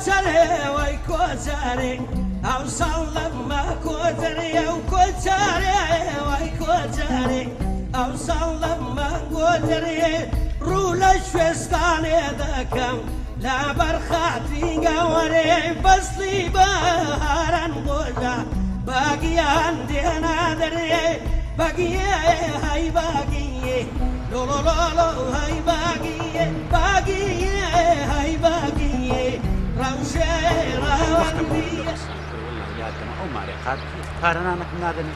کۆچەرێ وەی کۆچەرێ ئەوساڵ لەمە کۆچەرێ ئەو کۆچەرێ وەی کۆچەرێ ئەوساڵ لەمە کۆچەرێ ڕوو لە شوێستانێ دەکەم لەبەر خاتری گەوەرێ فەسڵی بەهاران خۆشە بەگیان دێنە دەرێ بەگیێ هەی بەگیێ لۆلۆلۆلۆ هەی بەگیێ بەگیێ هەی بەگیێ ڕەوشێ وەختم بۆ ڕەوەندیێ. بەسەر واللە یاد دەمە ئەو مارێ قات پارە نانەکەم نادەنێ.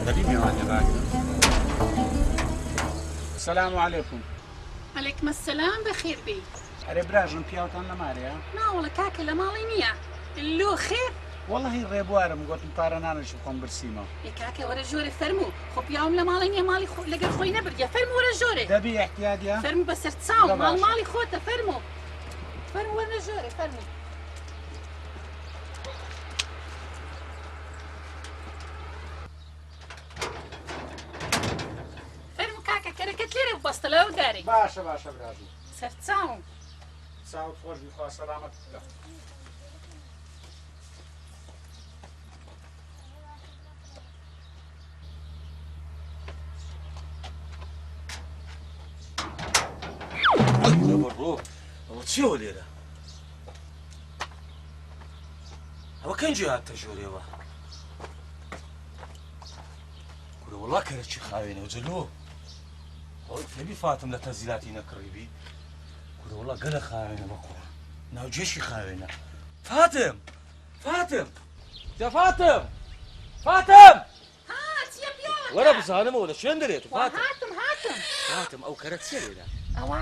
دەبی میوانی ڕاگرم. سلام علیکم. علیکم السلام بەخێر بێی. ئەرێ براژن پیاوتان لە مارەیە؟ ناوەڵە کاکە لە ماڵی نییە. لۆ خێر؟ وەڵاهی ڕێبوارم گۆتم پارە نانێکی بخۆم برسیمە. ئێ کاکە وەرە ژۆرێ فەرموو خۆ پیاوم لە ماڵێ نییە ماڵی خۆ لەگەر خۆی نەبردیە فەرموو وەرە ژۆرێ. دەبی ئیحتیادیە؟ فەرموو بەسەر چاوم دە ماڵ باشە. ماڵی خۆتە فەرموو فەرموو وەرنە ژۆرێ فەرموو. فەرموو کاکە کەرەکەت لێرە ببەستە لەو دارەی. باشە باشە براژن. سەر چاوم. چاوت خۆش بی خوا سەلامەتت بکا. بڕۆ ئەوە چیەوە لێرە ئەوە کەنجی هاتە ژۆرێەوە کورە وەڵا کەرەکی خاوێنە و جلۆ نەبی فاتم لە تەزیلاتی نەکڕیبی کورە وەڵا گەلە خاوێنە بەقوڕ ناوجێشی خاوێنە فاتم فاتم جا فاتم فاتم وەرە بزانمەوە لە شوێن دەرێت فاتم هاتم هاتم فاتم ئەو کەرە چیە لێرە ئەوە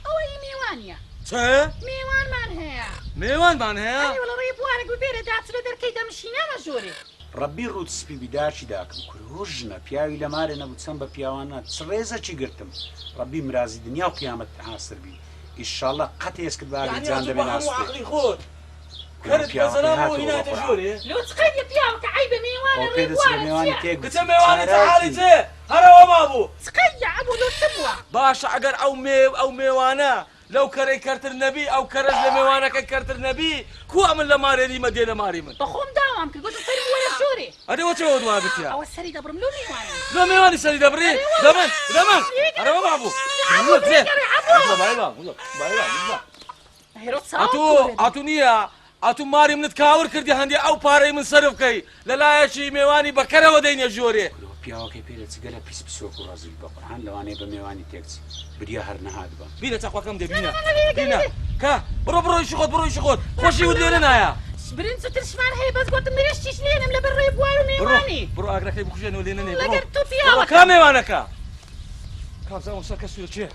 ئەوە ئی میوانیە چه میوانمان هەیە میوانمان هەیە ئەی وەڵا ڕێبوارێک ببێرە داچلە دەرکەی دەمشینەمە ژۆرێ ڕەبی ڕووت سپی بی داکی داکم کورە ژنە پیاوی لە مارێ نەبوو چەند بە پیاوان نا چ ڕێزەکی گرتم ڕەبی مرازی دنیا و قیامەتت حاسر بی ئیشاڵڵا قەت ئێسکت بە ئاگری یعنی جان ئەتوو دەبێ بە هەموو ناسوتێ عەقڵی خۆت کورە کەرت بە پیاوەکەی زەلامەوە هاتەوە بە هینایتە قورعان ژۆرێ لۆ چ قەیدە پیاوەکە عەیبە میوانە ئەوە پێ دەچێ ڕێبوارە میوانی چیە تێک کچە بچی مێوانی چ حاڵی چاراکی چێ هەرەوە مابوو چ قەیدە عەبۆ لۆ چ بووە باشە ئەگەر ئەو مێ ئەو مێوانە لەو کەرەی کەرتر نەبی ئەو کەرەش لە مێوانەکەی کەرتر نەبی کو ئەمن لە مارێ نیمە دێنە ماری من. بە خۆم داوام کرد گوتم فەرموو وەرە ژۆرێ. ئەرێ وە چەوە دوا گرتیە؟ ئەوە سەری دەبڕم لۆ میوانم. لۆ میوانی سەری دەبڕی؟ دەمن دەمن ئەرێ وە مابوو. ئەتوو ئەتوو نییە ئەتوو ماری منت کاور کردی هەندێ ئەو پارەی من سەرف کەی لە لایەکی مێوانی بە کەرەوە دەینە ژۆرێ. کورە پیاوەکەی پێ دەچی گەلە پیس پسۆک و ڕەزیل بە قورعان لەوانەیە بە مێوانی تێک چی بریا هەر نەهاتبا. بینە چەقۆکەم دێ بینە بینە کە بڕۆ بڕۆ ئیشی خۆت بڕۆ ئیشی خۆت خۆشی وت لێرە نایە. برنج و ترشمان هەیە بەس گۆتم مرشتیش لێنم لەبەر ڕێبوار و بڕۆ مێوانی. بڕۆ ئاگرەکەی بکوژێنەوە لێ نەنێ بڕۆ لەگەر تۆ بڕۆ پیاوەکە. کا مێوانەکە کام زانم سەر کەس لە کێ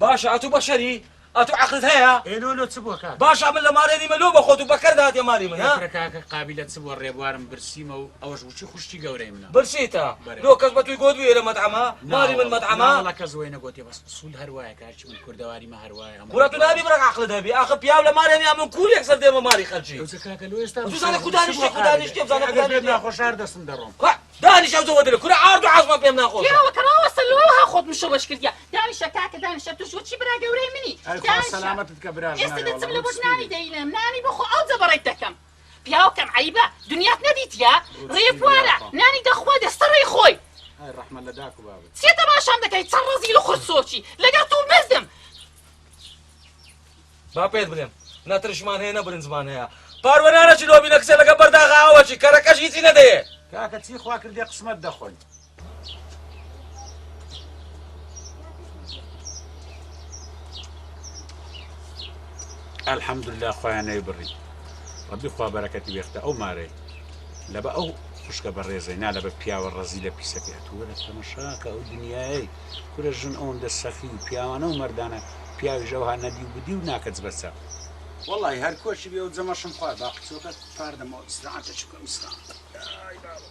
باشە ئەتوو بەشەری ئەتوو عەقلت هەیە؟ ئێ لۆ لۆ چ بووە کاکە؟ باشە ئەمن لە مارێ نیمە لۆ بە خۆت و بە کەر دەهاتیە ماری من ها؟ ئێ کورە کاکە قابیلە چ بووە ڕێبوارم برسیمە و ئەوەش وچی خوشکی گەورەی منە. برسیتە؟ بەرێ. لۆ کەس بە توی گۆت بوو ئێرە مەتعەمە؟ ماری من مەتعەمە؟ نا وەڵا کەس وەی نەگۆتیە بەس ئوسول هەر وایە کە هەرچی من کوردەواریمە هەر وایە هەموو کورە تو نابی برەک عەقلت هەبی ئاخە پیاو لە مارێ نیە ئەمن کوور یەکسەر دێمە ماری خەلکی. ئەوجە کاکە لۆ ئێستا تو زانە کو دانیشتیە کو دانیشتیە بزانە کو ئەگەر پێت دانیشتیە. ناخۆشە هەر دەستم دەڕۆم. خوا دانیش ئەو جەوە دەرێ کورە عارد و عازمان پێم ناخۆشە. پیاوەکە ڕاوەستە لۆ ها خۆت مشەوەش کردیە دانیشە کاکە دانیشە توش وەچی برا گەورەی منی ئەی خوا دانیشە سەلامەتت کە برا ئێستا ژنارێ دەچم وەڵا لە ڕووت بۆت سپی نانی بی. دەینم نانی بخۆ ئەوجە بەڕێت دەکەم پیاوکەم عەیبە دنیات نەدیتیە ڕووت سپی بی ڕێبوارە یاخوا. نانی دەخوا دەستە ڕێی خۆی ئەی ڕەحمەت لە داک و بابت. چیە تەماشام دەکەی چەند ڕەزیل و خرسۆکی لەگەڵ تۆ مردم. با پێت بلێم نە ترشمان هەیە نە برنجمان هەیە پاروە نانەچی لۆ بینە کچە لەگە بەرداغا ئاوەچی کەرەکەش هیچی نەدەیێ. کاکە چی خوا کردیە قسمەت دەخۆین. الحمدللە خوایان نەیبڕی ڕەبی خوا بەرەکەتی بێختە ئەو مارەی لەبە ئەو خوشکە بەڕێزەی نا لەبە پیاوە ڕەزیلە پیسەکەی ئەتوو وەرە تەمەشاکە ئەو دنیایەی کورە ژن ئەوەندە سەخی و پیاوانە و مەردانە پیاویش ئەوها نەدی و بدی و ناکەچ بەسە. وەڵای هەر کۆچی بێ و جەمەشم خوارد با قچۆکە پاردەمەوە ئیسراحەتە چ بکەم ئیسراحەت ئای بابە.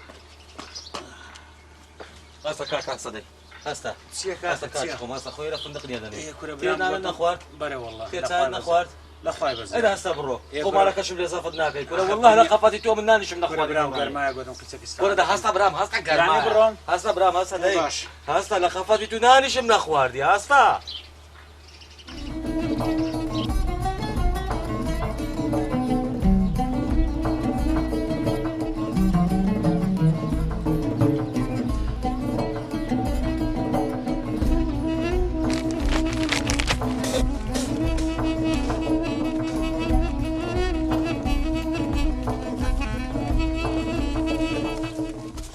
بەسە کاکە سەدەی. هەستە چیە کاکە هەستە کاکی چیە؟ خۆم هەستە خۆ ئێرە فندق نیە دەنێ ئێ کورە تێ برام نانت گۆتم نەخوارد بەرێ وەڵا تێ لە چایت خوای بەزێ نەخوارد لە خوای بەزێ ئەرە هەستە بڕۆ ئێ خۆ کورە ماڵەکەشم لێ زەفت ناکەی کورە ئاخر وەڵڵا لە دنیا قەفەتی تۆ من نانیشم کورە نەخواردی برام نانێ گەرمایە گۆتم قیچەکی کورە دە ئیسراحەت هەستە برام هەستە یانی گەرمایە بڕۆم هەستە برام هەستە ئێ دەی باش هەستە لە خەفەتی تو نانیشم نەخواردی هەستە.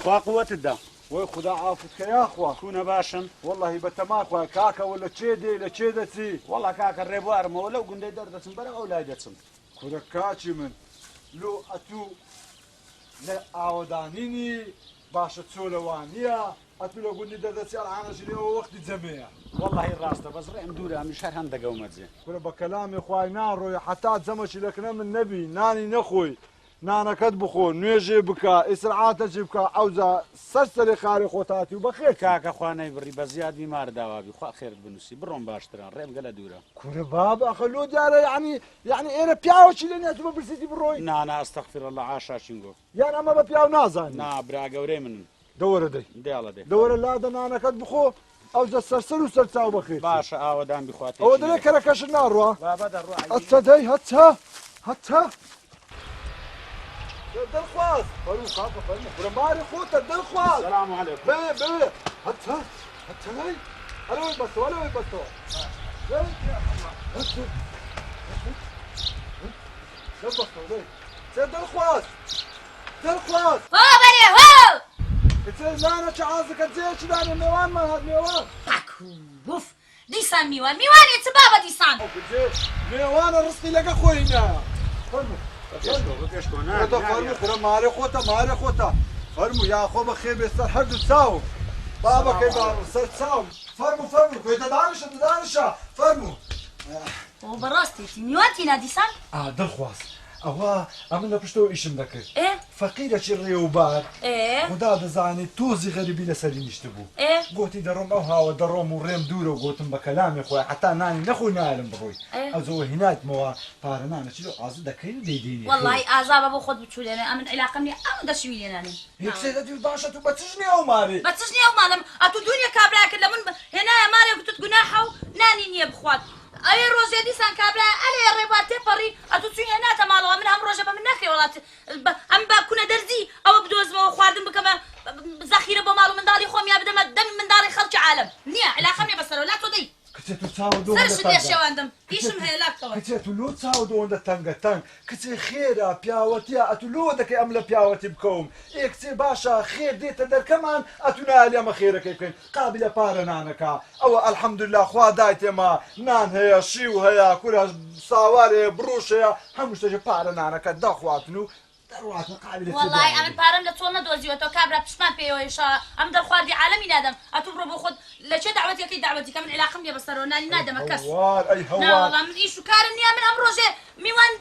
خوا قوتت دا. وەی خودا عافوت کە یاخوا. کونە باشن؟ وەڵاهی بەتەما خوا کاکە وە لە چێ دێی لە چێ دەچی؟ وەڵا کاکە ڕێبوارمەوە لەو گوندەی دەردەچم بەرەو ئەو لای دەچم. کورە کاکی من لۆ ئەتوو لە ئاوەدانینی باشە چۆلەوانیە ئەتوو لە گوندی دەردەچی ئەلعانەشی لێ ئەوە وەختی جەمێیە. وەڵاهی ڕاستە بەس ڕێم دوورە ئەمیش هەر هەندەک ئەومە جێ. کورە بە کەلامی خوای ناڕۆی حەتا جەمەکی لە کنە من نەبی نانی نەخۆی نانەکەت بخۆ نوێژێ بکە ئیسرعاتەکی بکە ئەوجا سەر سەرێ خارێ خۆتاتی و بەخێر چی. کاکە خوا نەیبڕی بە زیاد بیمار داوابی خوا خێرت بنوسی بڕۆم باشترە ڕێم گەلە دوورە. کورە بابە ئەخە لۆ دیارە یەعنی یەعنی ئێرە پیاوەکی لێ نیە تو بە برسیتی بڕۆی. نانا استغفر اللە عاشا چینگۆ. یان ئەمە بە پیاو نازانی. نا برا گەورەی منن. دەوەرە دەی. دێڵە دەی. دەوەرە لادە نانەکەت بخۆ ئەوجا سەرسەر و سەرچاو بەخێر چی. باشە ئاوەدان بی خوا ئەوە تێکی دەرێ نەدا. کەرەکەشت ناڕوا. بابە دەڕوا ئەی. هەچە دەی هەچە هەچە. دڵخواز فەرموو کاکە فەرموو کورە ماری خۆتە دڵخواز. سلام علیکم. بێ بێ هەچە هەچە دەی ئەلەوەی بەستەوە ئەلەوەی بەستەوە. دەی هەچە هەچە دەم بەستەوە دەی. چێ دڵخواز دڵخواز. هۆ بەرێ هۆ. کچێ نانە چ عازکە جێیەکی دانێ مێوانمان هات مێوان. پاکووف دیسان میوان میوانێ چ بابە دیسان. ئەو کچێ مێوانە ڕزقی لەگە خۆی نایە. فەرموو خۆتە فەرموو کورە مارێ خۆتە مارێ خۆتە فەرموو یاخۆ بەخێر بێ سەر هەردوو چاوم بابەکەی باوم سەر چاوم فەرموو فەرموو کوێتە دانیشە دانیشە فەرموو. ئۆ بەڕاستێتی میوان تینا دیسان؟ ئا دڵخواز ئەوە ئەمن لە پشتەوە ئیشم دەکرد. ئێ. فەقیرەکی ڕێوبار ئێ. خودا دەزانێ تۆزی غەریبی لەسەری نیشتبوو. ئێ. گۆتی دەڕۆم ئەو هاوە دەڕۆم و ڕێم دوورە و گۆتم بە کەلامێ خۆی حەتا نانی نەخۆی نایەلم بڕۆی. ئێ. ئەوجەوە هینایتمەوە پارە نانەکی لۆ ئازد دەکەین و دەیدەینێ. وەڵڵاهی ئازابە بۆ خۆت بچوولێنێ ئەمن عیلاقەم نیە ئەوەندە شوی لێ نانێم. یەک سێ دەتوی باشە تو بە چ ژنی ئەو مارێ؟ بە چ ژنی ئەو ماڵەم ئەتوو دوونیە کابرایەکت لە من هێنایە ماڵێ گوتت گوناحە و نانی نیە بخوات ئەوێ ڕۆژێ دیسان کابرایە ئەلێ ڕێبوار تێپەڕی ئەتوو چووی هێناتە ماڵەوە من هەم ڕۆژە بە من ناکرێ وەڵا ئەم بە کونە دەرزی ئەوە بدۆزمەوە خواردن بکەمە زەخیرە بۆ ماڵ و منداڵی خۆم یا بدەمە دەمی منداڵی خەڵکی عالەم نییە عیلاقەم نیە بەسەرەوە لا تۆ دەی کچێ تو چاوت لۆ هەندە سەرشت لێ تەنگە شێواندم کچێ ئیشم تو هەیە لا بکەوە کچێ تو لۆ چاوت ئەوەندە تەنگە تەنگ کچێ خێرە پیاوەتیە ئەتو لۆ دەکەی ئەم لە پیاوەتی بکەوم ئێ کچێ باشە خێر دێتە دەرکەمان ئەتو نایەلی ئەمە خێرەکەی بکەین قابیلە پارە نانەکە ئەوە الحمدللە خوا دایتێمە نان هەیە شیو هەیە کورە ساوار هەیە بڕوش هەیە هەموو شتێکی پارە نانەکە دەخواتن و دەڕواتن قابیلە چێ وەڵای ئەمن دایەلی. پارەم لە چۆڵ نەدۆزیوەتەوە کابرا پشتمان پێیەوە ئیشاڵا ئەمن دەرخواردی عالەمی نادەم ئەتوو بڕۆ بۆ خۆت لە کێ دەعوەتی ئەکەی دەعوەتی کە من عیلاقەم نیە بەسەرەوە نانی ئەی نادەمە کەس هەوار ئەی نا هەوار. وەڵا من ئیش و کارم نیە من ئەم ڕۆژێ میوان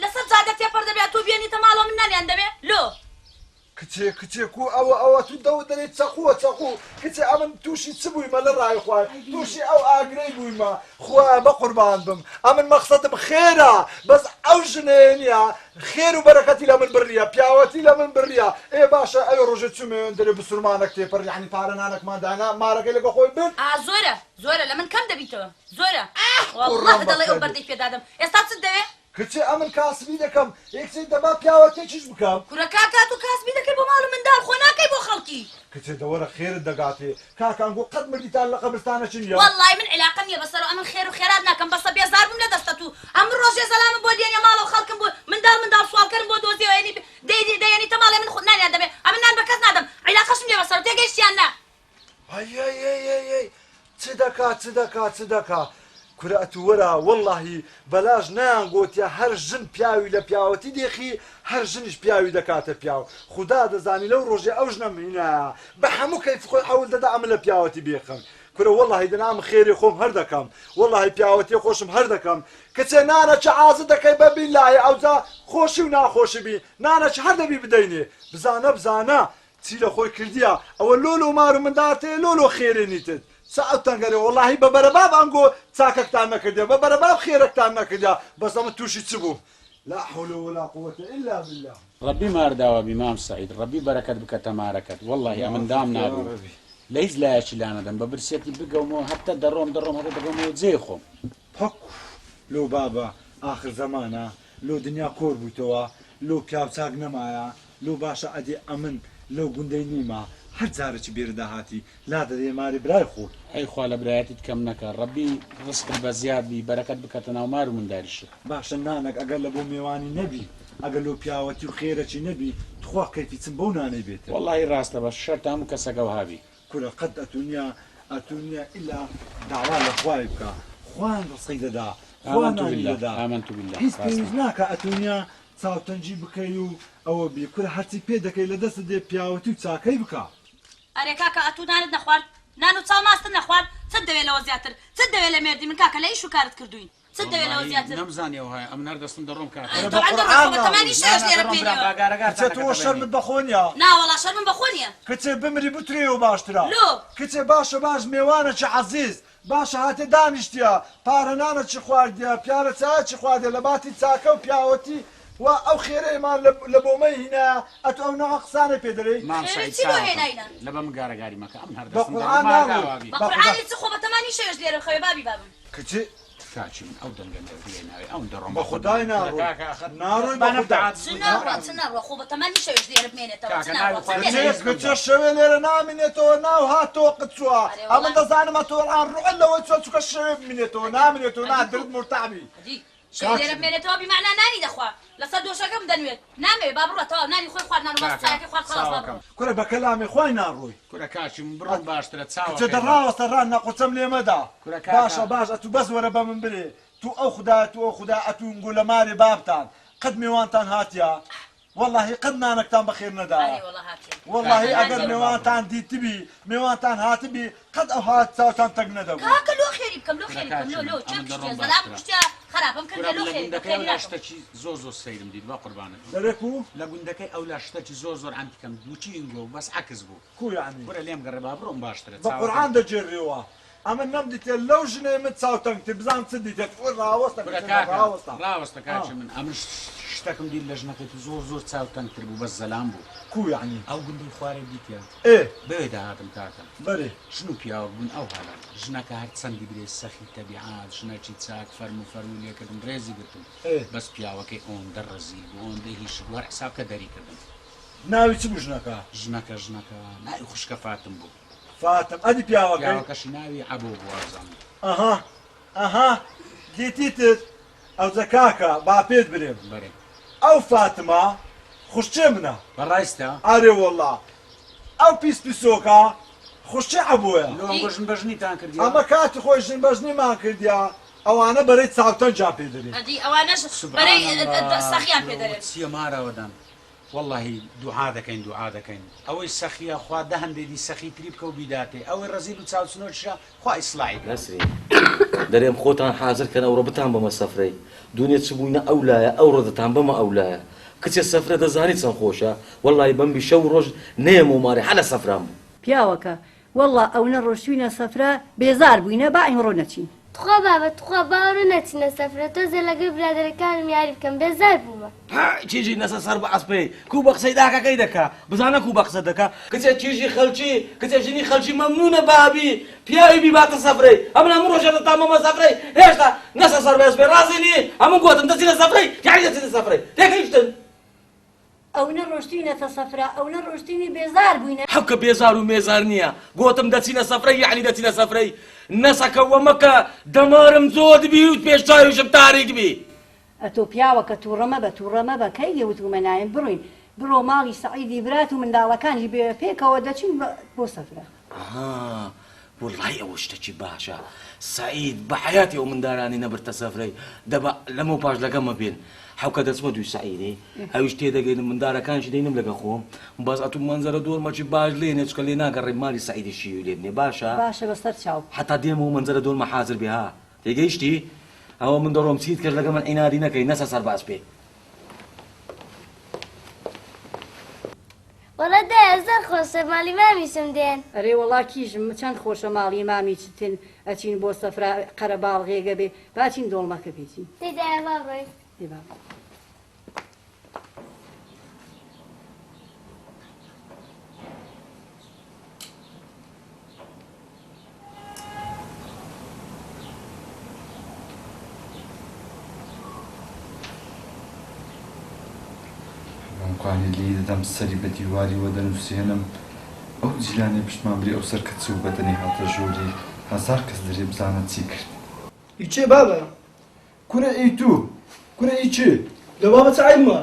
لەسەر جادە تێپەڕ دەبێ ئەتوو بێنیتە ماڵەوە من نانیان دەمێ لۆ؟ کچێ کچێ کو ئەوە ئەوە تو دەوت دەرێ چەقووە چەقوو کچێ ئەمن تووشی چ بوویمە لە ڕای خوای تووشی ئەو ئاگرەی بوویمە خوایە بەقوربان بم ئەمن مەخسەدم خێرە بەس ئەو ژنەیە نیە خێر و بەرەکەتی لە من بڕیە پیاوەتی لە من بڕیە ئێ باشە ئەوێ ڕۆژێ چوومە وێندەرێ بسورمانەک تێپەڕ یەعنی پارە نانەکمان دانا مارەکەی لەگە خۆی برد. ئا زۆرە زۆرە لە من کەم دەبیتەوە زۆرە وەڵڵاه قوڕم دەڵێی ئەو بەخێر بێ. بەردەی پێدادەم ئێستا چت دەوێ؟ کچێ ئەمن کاسبی دەکەم ئێ کچێ دەبا پیاوەتێکیش بکەم. کورە کاکە ئەتوو کاسبی دەکەی بۆ ماڵ و منداڵ خۆ ناکەی بۆ خەڵکی. کچێ دەوەرە خێرت دەگاتێ کاکە ئەنگۆ قەت مردیتان لە قەبرستانە چ نیە. وەڵڵای من عیلاقەم نیە بەسەرەوە ئەمن خێر و خێرات ناکەم بەسە بێزار بووم لە دەستە توو ئەمن ڕۆژێ زەلامم بۆ دێنیە ماڵەوە خەڵکم بۆ منداڵ منداڵ سواڵکەرم بۆ دۆزیەوە یەنی دەی دەیەنیتە ماڵێ من خۆ نانیان دەمێ ئەمن نان بە کەس نادەم عیلاقەشم نیە بەسەرەوە تێگەیشتی یان نا. ئەی ئەی ئەی ئەی ئەی چ دەکا چ دەکا چ دەکا کورە ئەتوو وەرە وەڵاهی بەلاش نەیان گۆتیە هەر ژن پیاوی لە پیاوەتی دێخی هەر ژنیش پیاوی دەکاتە پیاو خودا دەزانی لەو ڕۆژەی ئەو ژنەم هینایە بە هەموو کەیف خۆی حەول دەدا ئەمن لە پیاوەتی بێخم کورە وەڵاهی دەنا ئەمن خێری خۆم هەر دەکەم وەڵاهی پیاوەتی خۆشم هەر دەکەم کچێ نانە چ عازت دەکەی بە بیلاهی ئەوجا خۆشی و ناخۆشی بی نانە چ هەر دەبی بدەینێ بزانە بزانە. چی لە خۆی کردیە ئەوە لۆ لۆ مار و مندارتێ لۆ لۆ خێرێ نیتت چ ئەو تەنگەرێ وەڵاهی بە بەرەباب ئەنگۆ چاکەکتان نەکردیە بە بەرەباب خێرەکتان نەکردیە بەس ئەمن توشی چ بووم لا حول ولا قوة الا بالله. ڕەبی مار داوا بی مام سەعید ڕەبی بەرەکەت بکەتە مارەکەت وەڵاهی ئەمن دام نابوو لە هیچ لایەکی لانەدەم بە برسیەتی بگەومەوە هەتە دەڕۆم دەڕۆم هەتە دەگەمەوە جێی خۆم. پەک لۆ بابە ئاخر زەمانە لۆ دنیا کۆر بوویتەوە لۆ پیاو چاک نەمایە لۆ باشە ئەدی ئەمن لەو گوندەی نیمە هەر جارەکی بێرە داهاتی لادەدەیە ماری برای خۆت. ئەی خوا لە برایەتیت کەم نەکا ڕەبی ڕزقت بە زیاد بی بەرەکەت بکەتە ناو مار و منداریشت. باشە نانەک ئەگەر لە بۆ مێوانی نەبی ئەگەر لۆ پیاوەتی و خێرەکی نەبی تخوا کەیفی چم بەو نانەی بێتن. وەڵاهی ڕاستە بەس شەرتە هەموو کەسەک ئەوها بی. کورە قەت ئەتونیا ئەتونیا ئیلا داوا لە خوای بکا خوان ڕزقی دەدا خوا آمنت نانی باللە دەدا آمنت باللە هیچ ڕاستە. پێویست ناکا ئەتونیا چاوتەنگی بکەی و ئەوە بی کورە هەرچی پێ دەکەی لە دەستت دێ پیاوەتی و چاکەی بکا. ئەرێ کاکە ئەتوو نانت نەخوارد نان و چاو ماستت نەخوارد چت دەوێ لەوە زیاتر چت دەوێ لە مێردی من کاکە لە ئیش و کارت کردووین چت دەوێ لەوە وەڵاهی زیاتر نەمزانی ئەوهایە ئەمن هەر دەستم دەڕۆم کاکە. کورە بە تەبعەن دەڕۆی قورعان خۆ بە ناڕۆی. تەمانی نا شەوێش نا لێرە دەڕۆم برام بمێنیەوە. با کچێ گارەگارتان تۆ نەکەتە بەینی. شەرمت بە خۆ نیە؟ نا وەڵا شەرمم بە خۆ نیە. کچێ بمری بترێیەوە باشترە. لۆ؟ کچێ باشە باش مێوانەکی عەزیز باشە هاتێ دانیشتیە پارە نانەکی خواردیە پیالە چایەکی خواردیە لە باتی چاکە و پیاوەتی و ئەو خێرەیمان لە بۆمەی هینایە ئەتو ئەو نەوعە قسانەی پێ دەرێی؟ مام خێرت سەعید چی بۆ چاوەکەم هێناینە؟ لە بە من گارەگاری مەکە ئەمن هەر بە دەستم دەڕۆم قورعان مار ناڕۆی داوا بی. بە بە خودا. قورعانی چ خۆ بە تەمانی شەوێش لێرە بخەوێ بابی بابم. کچێ. کاکی من ئەو دەنگە لێ ناوێ ئەون دەڕۆم بە بە خۆت خودای بڵێم کورە ناڕۆی کاکە ئەخر ناڕۆی با بە نەفتە خودا. چ عاجز بووی ناڕوا ناڕۆم. چ ناڕوا خۆ بە تەمانی شەوێش لێرە بمێنێتەوە چ کاکە ناڕوا ناوی چ خوای کچێ لێرە هیچ کچێ مەدە. شەوێ لێرە نامینێتەوە ناو هاتەوە قچوە ئەرێ ئەمن وەڵا دەزانم ئەتۆ ئەلئان ڕوعت لەوەی چوە چونکە شەوێ بمینێتەوە ئەدی نامینێتەوە نا ئەدی کو درت مورتەعبی. ئەدی شەوێ لێرە کاکی من. بمێنێتەوە بیمەعنا نانی دەخوا لەسەر دۆشەکەم دەنوێت نامەوێ با بڕوا تەواو نانی خۆی خوارد نان و ماست کاکە چایەکەی خوارد خەڵاس با چاوەکەم. بڕوا. کورە بە کەلامی خوای ناڕۆی. کورە کاکی من بڕۆم باشترە کچە چاوەکەی دە بم. ڕاوەستە ڕان نەقوچەم لێ مەدە. کورە کاکە. باشە باش ئەتوو بەس وەرە بە من برێ تو ئەو خودایە تو ئەو خودایە ئەتوو نگۆ لە مارێ بابتان قەت مێوانتان هاتیە وەڵاهی قەت نانەکتان بەخێر نەدایە ئەرێ وەڵا هاتیە. وەڵاهی کاکە ئەگەر نان نان مێوانتان دیتبی مێوانتان هاتبی قەت ئەوها چاوتان تەنگ نەدەبوو. کاکە لۆ خێری بکەم لۆ کورە خێری بکەم کاکی لۆ من لۆ چێ ئەمن کوشتیە دەڕۆم زەلام باشترە. کوشتیە خراپم کورە کردیە من لۆ لە خێری بکەم گوندەکەی خێری ئەولا ناکەم. شتەکی زۆر زۆر سەیرم دیت بە قوربانت بم. دەرێ کو؟ لە گوندەکەی ئەولا شتەکی زۆر زۆر عەنتیکەم دووچی ئینگۆ بەس عەکس بوو. کو یەعنی؟ کورە لێم گەڕێ با بڕۆم باشترە بە چاوەکەم. قورعان دەگێڕیەوە ئەمن نەمدیتێ لەو ژنەی من چاو تەنگتر بزانم چ دیتێ تفو ڕاوەستە کورە کچە کاکە ڕاوەستە. ڕاوەستە ها. کاکی من ئەمن شتەکم دیت لە ژنەکەی تو زۆر زۆر چاو تەنگتر بوو بەس زەلام بوو. کو یەعنی؟ ئەو گوندەی خوارێ دیتیە؟ ئێ. بەوێ داهاتم کاکە. بەرێ. ژن و پیاوەک بوون ئەو هالە ژنەکە هەر چەندی برێ سەخی تەبیعات ژنەکی چاک فەرموو فەرموو لێکردم ڕێزی گرتم ئێ. بەس پیاوەکەی ئەوەندە ڕەزیل بوو ئەوەندە هیشک بوو هەر حساب کە دەری کردم. ناوی چ بوو ژنەکە؟ ژنەکە ژنەکە ناوی خوشکە فاتم بوو. فاتم ئەدی پیاوەکەی؟ پیاوەکەشی ناوی عەبۆ بوو وابزانم. ئەها ئەها دیتیتت ئەوجە کاکە با پێت برێم. بەرێ. ئەو فاتمە خوشکێ منە. بەڕاستە؟ ئەرێ وەڵا ئەو پیس پیسۆکە خوشکێ عەبۆیە. لۆ ئەنگۆ ژن بەژنیتان کردیە؟ ئەمە کاتی خۆی ژن بەژنیمان کردیە ئەوانە بەرەی چاوتەنگیان پێ دەرێ. ئەدی ئەوانەش سبحان بەرەی اللە سەخیان پێ کورە دەرێن. چیە ماراوەدان وەڵاهی دوعا دەکەین دوعا دەکەین ئەوەی سەخیە خوا دە هەندەی دی سەخی تری بکە و بیداتێ ئەوەی ڕەزیل و چاوچنۆکیشە خوا ئیسڵاحی کات. نەسرین، دەرێم خۆتان حازر کەن ئەوڕۆ بتانبەمە سەفرەی، دوونێ چ بووینە ئەو لایە ئەوڕۆ دەتانبەمە ئەو لایە، کچێ سەفرە دەزانی چەند خۆشە، وەڵڵاهی بەم بی شەو و ڕۆژ نەیەمەوە مارێ هەر لە سەفران بوو. پیاوەکە، وەڵڵا ئەونە ڕۆشتوینە سەفرە بێزار بووینە با ئیمڕۆ نەچین. تخوا بابە تخوا با ئەوڕۆ نەچینە سەفرە تۆزێ لەگەڵ برادەرەکانم یاری بکەم بێزار بوومە. هەی کیژی نەسە سەر بە ئەسپێ کو بە قسەی داکەکەی دەکا بزانە کو بە قسە دەکا کچێ کیژی خەلکی کچێ ژنی خەلکی مەمنونە بابی پیاوی بیباتە سەفرەی ئەمن هەموو ڕۆژێ دەتانبەمە سەفرەی هێشتا نەسە سەر بە ئەسپێ ڕازی نی ئەمن گۆتم دەچینە سەفرەی یەعنی دەچینە سەفرەی تێگەیشتن. ئەونە ڕۆشتوینەتە سەفرە ئەونە ڕۆشتوینی بێزار بوینە. حەوکە بێزار و مێزار نیە گۆتم دەچینە سەفرەی یەعنی دەچینە سەفرەی نەسەکە وە مەکە دەمارم زۆد بی و پێش چاویشم تاریک بی. ئەتۆ پیاوەکە توڕە مەبە توڕە مەبە کەی لێ وتومە نایم بڕۆین بڕۆ ماڵی سەعیدی برات و منداڵەکانیش بێ پێکەوە دەچین بۆ سەفرە. ئەها وەڵاهی ئەوە شتەکی باشە سەعید بە حەیاتی ئەو مندارانەی نەبردتە سەفرەی دەبا لەمەو پاش لەگەمە بێن حەوکە دەچمە دووی سەعیدی ئەویش تێدەگەینم مندارەکانیشی دەینم لەگە خۆم بەس ئەتوو مەنزەرە دۆرمەکی باش لێنێ چونکە لێ ناگەڕێم مالی سەعیدی شیوی لێ بنێ باشە باشە بەسەر چاو. حەتا دێمەوە مەنزەرە دۆرمە حازر بێ ها تێگەیشتی ئەوە من دەڕۆم چیت کرد لەگە من عینادی نەکەی نەسە سەر باس پێ. وەڵا دایە زۆر خۆشە ماڵی مامیشم دێن. ئەرێ وەڵا کیژم چەند خۆشە ماڵی مامی چتن ئەچین بۆ سەفرە قەرەباڵغێگە بێ با چین دۆڵمەکە پێچین. دەی دایە با بڕۆین. دەی با بڕۆین. بەمکوانی لێی دەدەم سەری بە دیواری وە دەنووسێنم ئەو جیلانەی پشتمان بری ئەو سەر کە چوو بەدەنی هاتە ژووری هەزار کەس دەرێ بزانە چی کرد. ئی چێ بابە؟ کورە ئی تو کورە ئی چێ؟ لە بابە چ عەیبمە؟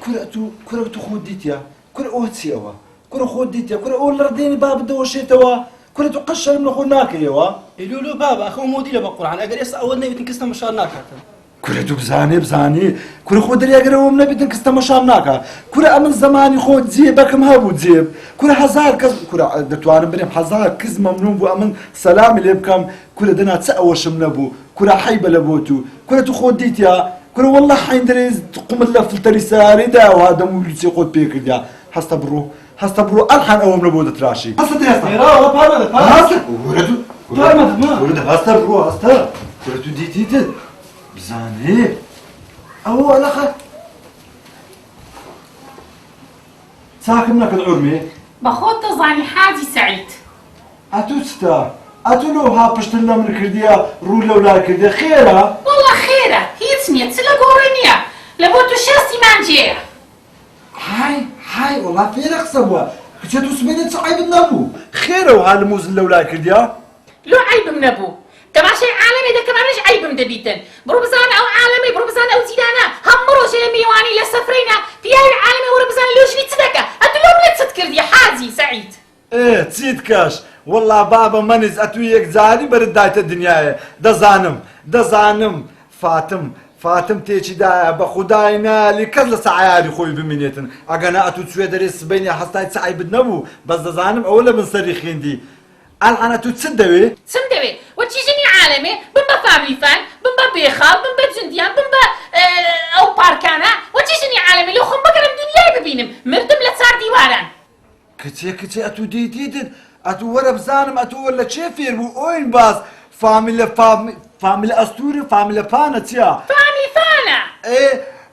کورە تو کورە تو خۆت دیتیە کورە ئەوە چی ئەوە کورە خۆت دیتیە کورە ئەوە لەڕدێنی بابت دەوەشێتەوە کورە تو قەت شەرم لە خۆت ناکەیەوە؟ ئەی لۆ لۆ بابە ئەخە ئەو مۆدیلە بە قورعان ئەگەر ئێستا ئەوەت نەویتن کەس تەمەشات ناکاتن. کورە تو بزانێ بزانێ کورە خۆ دەرێ ئەگەر ئەوەم نەبیتن کەس تەمەشام ناکا کورە ئەمن زەمانی خۆ جێبەکم هەبوو جێب کورە هەزار کەس کورە دەتوانم برێم هەزار کز مەمنون بوو ئەمن سەلامی لێ بکەم کورە دەنا چ ئەوەشم نەبوو کورە حەیبە لە بۆ تو کورە تو خۆت دیتیا کورە واللە حەیندرێ قومت لە فلتەری سەیارەی دایە وها دەم و لوچێ خۆت پێ کردیا هەستە بڕۆ هەستە بڕۆ ئەلحان ئەوەم لە بۆ دەتراشی هەستە دەی هەستە ئێرا وەڵا پارمەدە پار هەستە وەرە تو پارمەدە ما وەرە دە هەستە بڕۆ هەستە کورە تو دیتیتت بزانێ ئەوە ئەلەخە چاکم نەکرد عورمێ بەخۆت دەزانی حاجی سەعید. ئەتوو چتە؟ ئەتوو لۆ ها پشتت لە من کردیە ڕوو لەو لای کردیە خێرە؟ وەڵا خێرە هیچ نیە چ لە گۆڕێ نیە لە بۆ تو شێستی مانجێیە. های های وەڵا فێرە قسە بووە کچە تو سبەینێ چ عەیبت نەبوو خێرە وها لموزت لەو لای کردیە؟ لۆ عەیبم نەبوو تەماشای عالەمێ دەکەم ئەمنیش عەیبم دەبیتن بڕۆ بزانە ئەو عالەمەی بڕۆ بزانە ئەو جیرانە هەموو ڕۆژێ لە میوانی لە سەفرەینا پیاوی عالەمێ وەرە بزانە لۆ ژنی چ دەکا ئەتوو لۆ منت چت کردیە حاجی سەعید. ئێ چیت کەش وەڵا بابە مەنیس ئەتوو یەکجاری بەرت دایتە دنیایێ دەزانم دەزانم فاتم فاتم تێکی دایە بە خودای نالی کەس لەسە عەیاری خۆی بمینێتن ئەگەنا ئەتوو چوێ دەرێ سبەینێ هەستای چ عەیبت نەبوو بەس دەزانم ئەوە لە بن سەری خیندی ئەلعان ئەتوو چت دەوێ؟ چم دەوێ وەکی ژنی عالەمێ بم بە فاملی فان بم بە بێخاڵ بم بە جندیان بم بە ئەو پارکانە وەکی ژنی عالەمێ لۆ خۆم بگەڕێم دنیای ببینم مردم لە چار دیواران. کچێ کچێ ئەتوو دیتیتت ئەتوو وەرە بزانم ئەتوو وە لە چێ فێر بوو ئۆین باز فامیلە فامیلە ئەستوورە فامیلە پانە چیە؟ فامی فانە. ئێ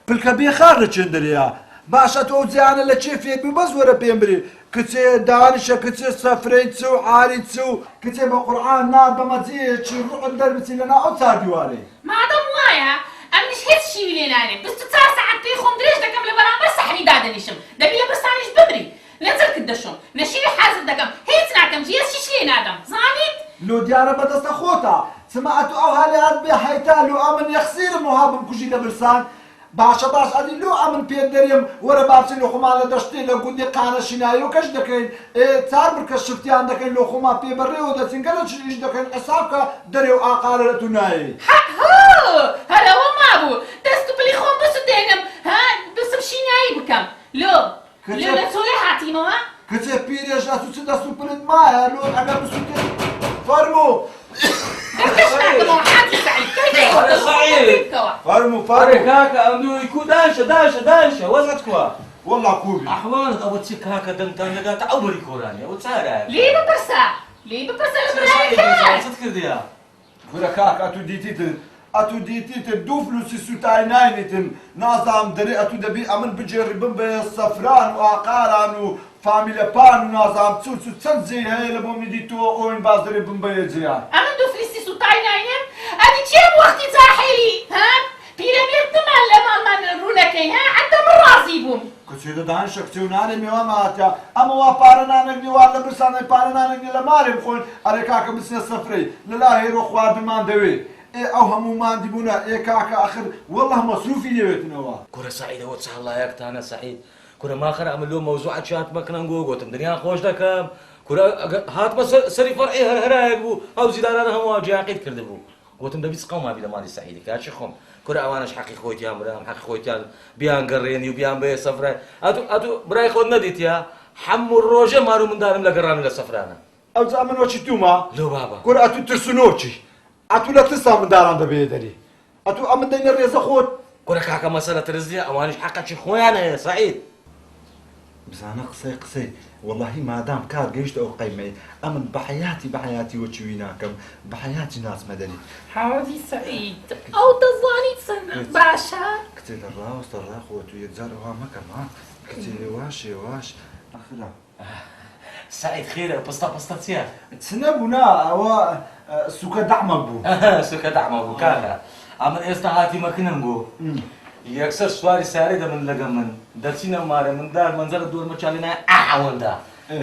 پلکە بێخار لە چێن دەرێیە باشە ئەتوو ئەو جیانە لە چێ فێر بوو بەس وەرە پێم برێ کچێ دانیشە کچێ سەفرەی چ و عاری چ و کچێ بە قورعان نا بەمە جێیەکی ڕوعم دەربچی لەناو ئەو چاردیوارەی. مادەم وایە ئەمنیش هیچ شیوی لێ نانێم 24 سەعات پێی خۆم درێژ دەکەم لە بەرامبەر سەحنی دادەنیشم دەبی لە برسانیش بمری نە جلکت دەشۆم نە شیری حازر دەکەم هیچ ناکەم جیەسیش لێ نادەم زانیت؟ لۆ دیارە بەدەستە خۆتە چما ئەتو ئەوها لێهات بێ حەیتا لۆ ئەمن یەخسیرم وها بمکوژی لە برسان باشە باش ئەدی لۆ ئەمن پێت دەرێم وەرە با بچین لۆ خۆمان لە دەشتێ لە گوندێ قانە شینایۆ کەش دەکەین ئێ چار برکە شفتیان دەکەین لۆ خۆمان پێ بە ڕێوە دەچین گەلە چ ئیش دەکەین حساب کە دەرێ و ئاقارە لە تو نایەی. هەق هۆ هەر ئەوە مابوو دەست و پلی خۆم بسوتێنم ها بچم شینایی بکەم لۆ لۆ لە چۆلێ هاتیمەوە. کچێ پیرێژ ئەتو چ دەست و پلت مایە لۆ ئەگەر بسوتێ فەرموو. دەرکەش ناکەمەوە حاجی سەعید کەی ئەرێ سەعید فەرموو ئەرێ فەرموو. کاکە ئەمدوی کو دانشە دانشە دانشە وەزعت کوا وەڵا کوبی. ئەحوالت ئەوە چ کاکە دەنگتان دەگاتە ئەو بەری کۆرانی ئەوە چارایە لێی بپرسە لێی بپرسە لە چ برای سەعید کەس. چت کردیە؟ کورە کاک ئەتو دیتیتن ئەتو دیتیتن دوو فلوسی سوتای ناینیتن نازانم دەرێ ئەتو دەبی ئەمن بگێڕی بمبەیە سەفران و ئاقاران و فامیلە پان و نازانم چ و چ چەند جێی هەیە لە بۆ میدی تۆ ئۆین باز دەرێ بمبەیە جێیان. ئەمن دوو فلسی سوتای ناینم ئەدی کێم وەختی جاحێلی ها پیرەمێرد نەمان لە ماڵمان ڕوونەکەی ها عەتە من ڕازی بووم. کچێ دە دانیشە کچێ و نانێ مێوان هاتیا ئەمە وا پارە نانەگنی وا لە برسانای پارە نانەگنی لە مارێ بخۆین ئەرێ کاکە بچنە سەفرەی لە لا هێرۆ خواردنمان دەوێ ئێ ئەو هەموو ماندی بوونە ئێ کاکە ئەخر وەڵڵاه مەسروفی لێوێتنەوە. کورە سەعید ئەوە چ هەڵایەکتانە سەعید کورە ماخەرە ئەمن لۆ مەوزوعە چی هاتمە کنەنگۆ گۆتم دنیان خۆش دەکەم کورە ئەگەر هاتمە سەری فەرعی هەر هەرایەک بوو ئەو زیدارانە هەموو جیاقیت کردبوو گۆتم دەبی چ قەومابی لە ماڵی سەعیدی کاکی خۆم کورە ئەوانەش حەقی خۆیتیان برام حەقی خۆیتیان بیان گەڕێنی و بیان بەیە سەفرای ئەتو ئەتو برای خۆت نەدیتیا حەموو ڕۆژێ مار و مندارم لە گەڕان و لە سەفرانە. ئەوجا ئەمن وەکی تومە لۆ بابە. کورە ئەتو ترسنۆکی ئەتو لە ترسا منداران دەبەیە دەری ئەتو ئەمن دەینە ڕێزە خۆت. کورە کاکە مەسەلە ترس نیە ئەوانیش حەقەکی خۆیان هەیە سەعید. بزانە قسەی قسەی وەڵاهی مادام کار گەیشتە ئەو قەیمەی ئەمن بە حەیاتی بە حەیاتی وەکی وی ناکەم بە حەیاتی ناچمە دەری. حاجی سەعید ئەو دەزانی چەند باشە؟ کچێ لە ڕاوەستە ڕاخۆ تو یەکجار ئەوها مەکەم ها کچێ هێواش هێواش ئەخرا. سەعید خێرە پستە پستە چیە؟ چ نەبوو نا ئەوە سوکە دەعمەک بوو. سوکە دەعمەک بوو کاکە ئەمن ئێستا هاتیمە کنم بوو یەکسەر سواری سیارەی دەبن لەگە من دەچینە مارێ مندار مەنزەرە دۆرمە چاوی نایە ئا ئەوەندە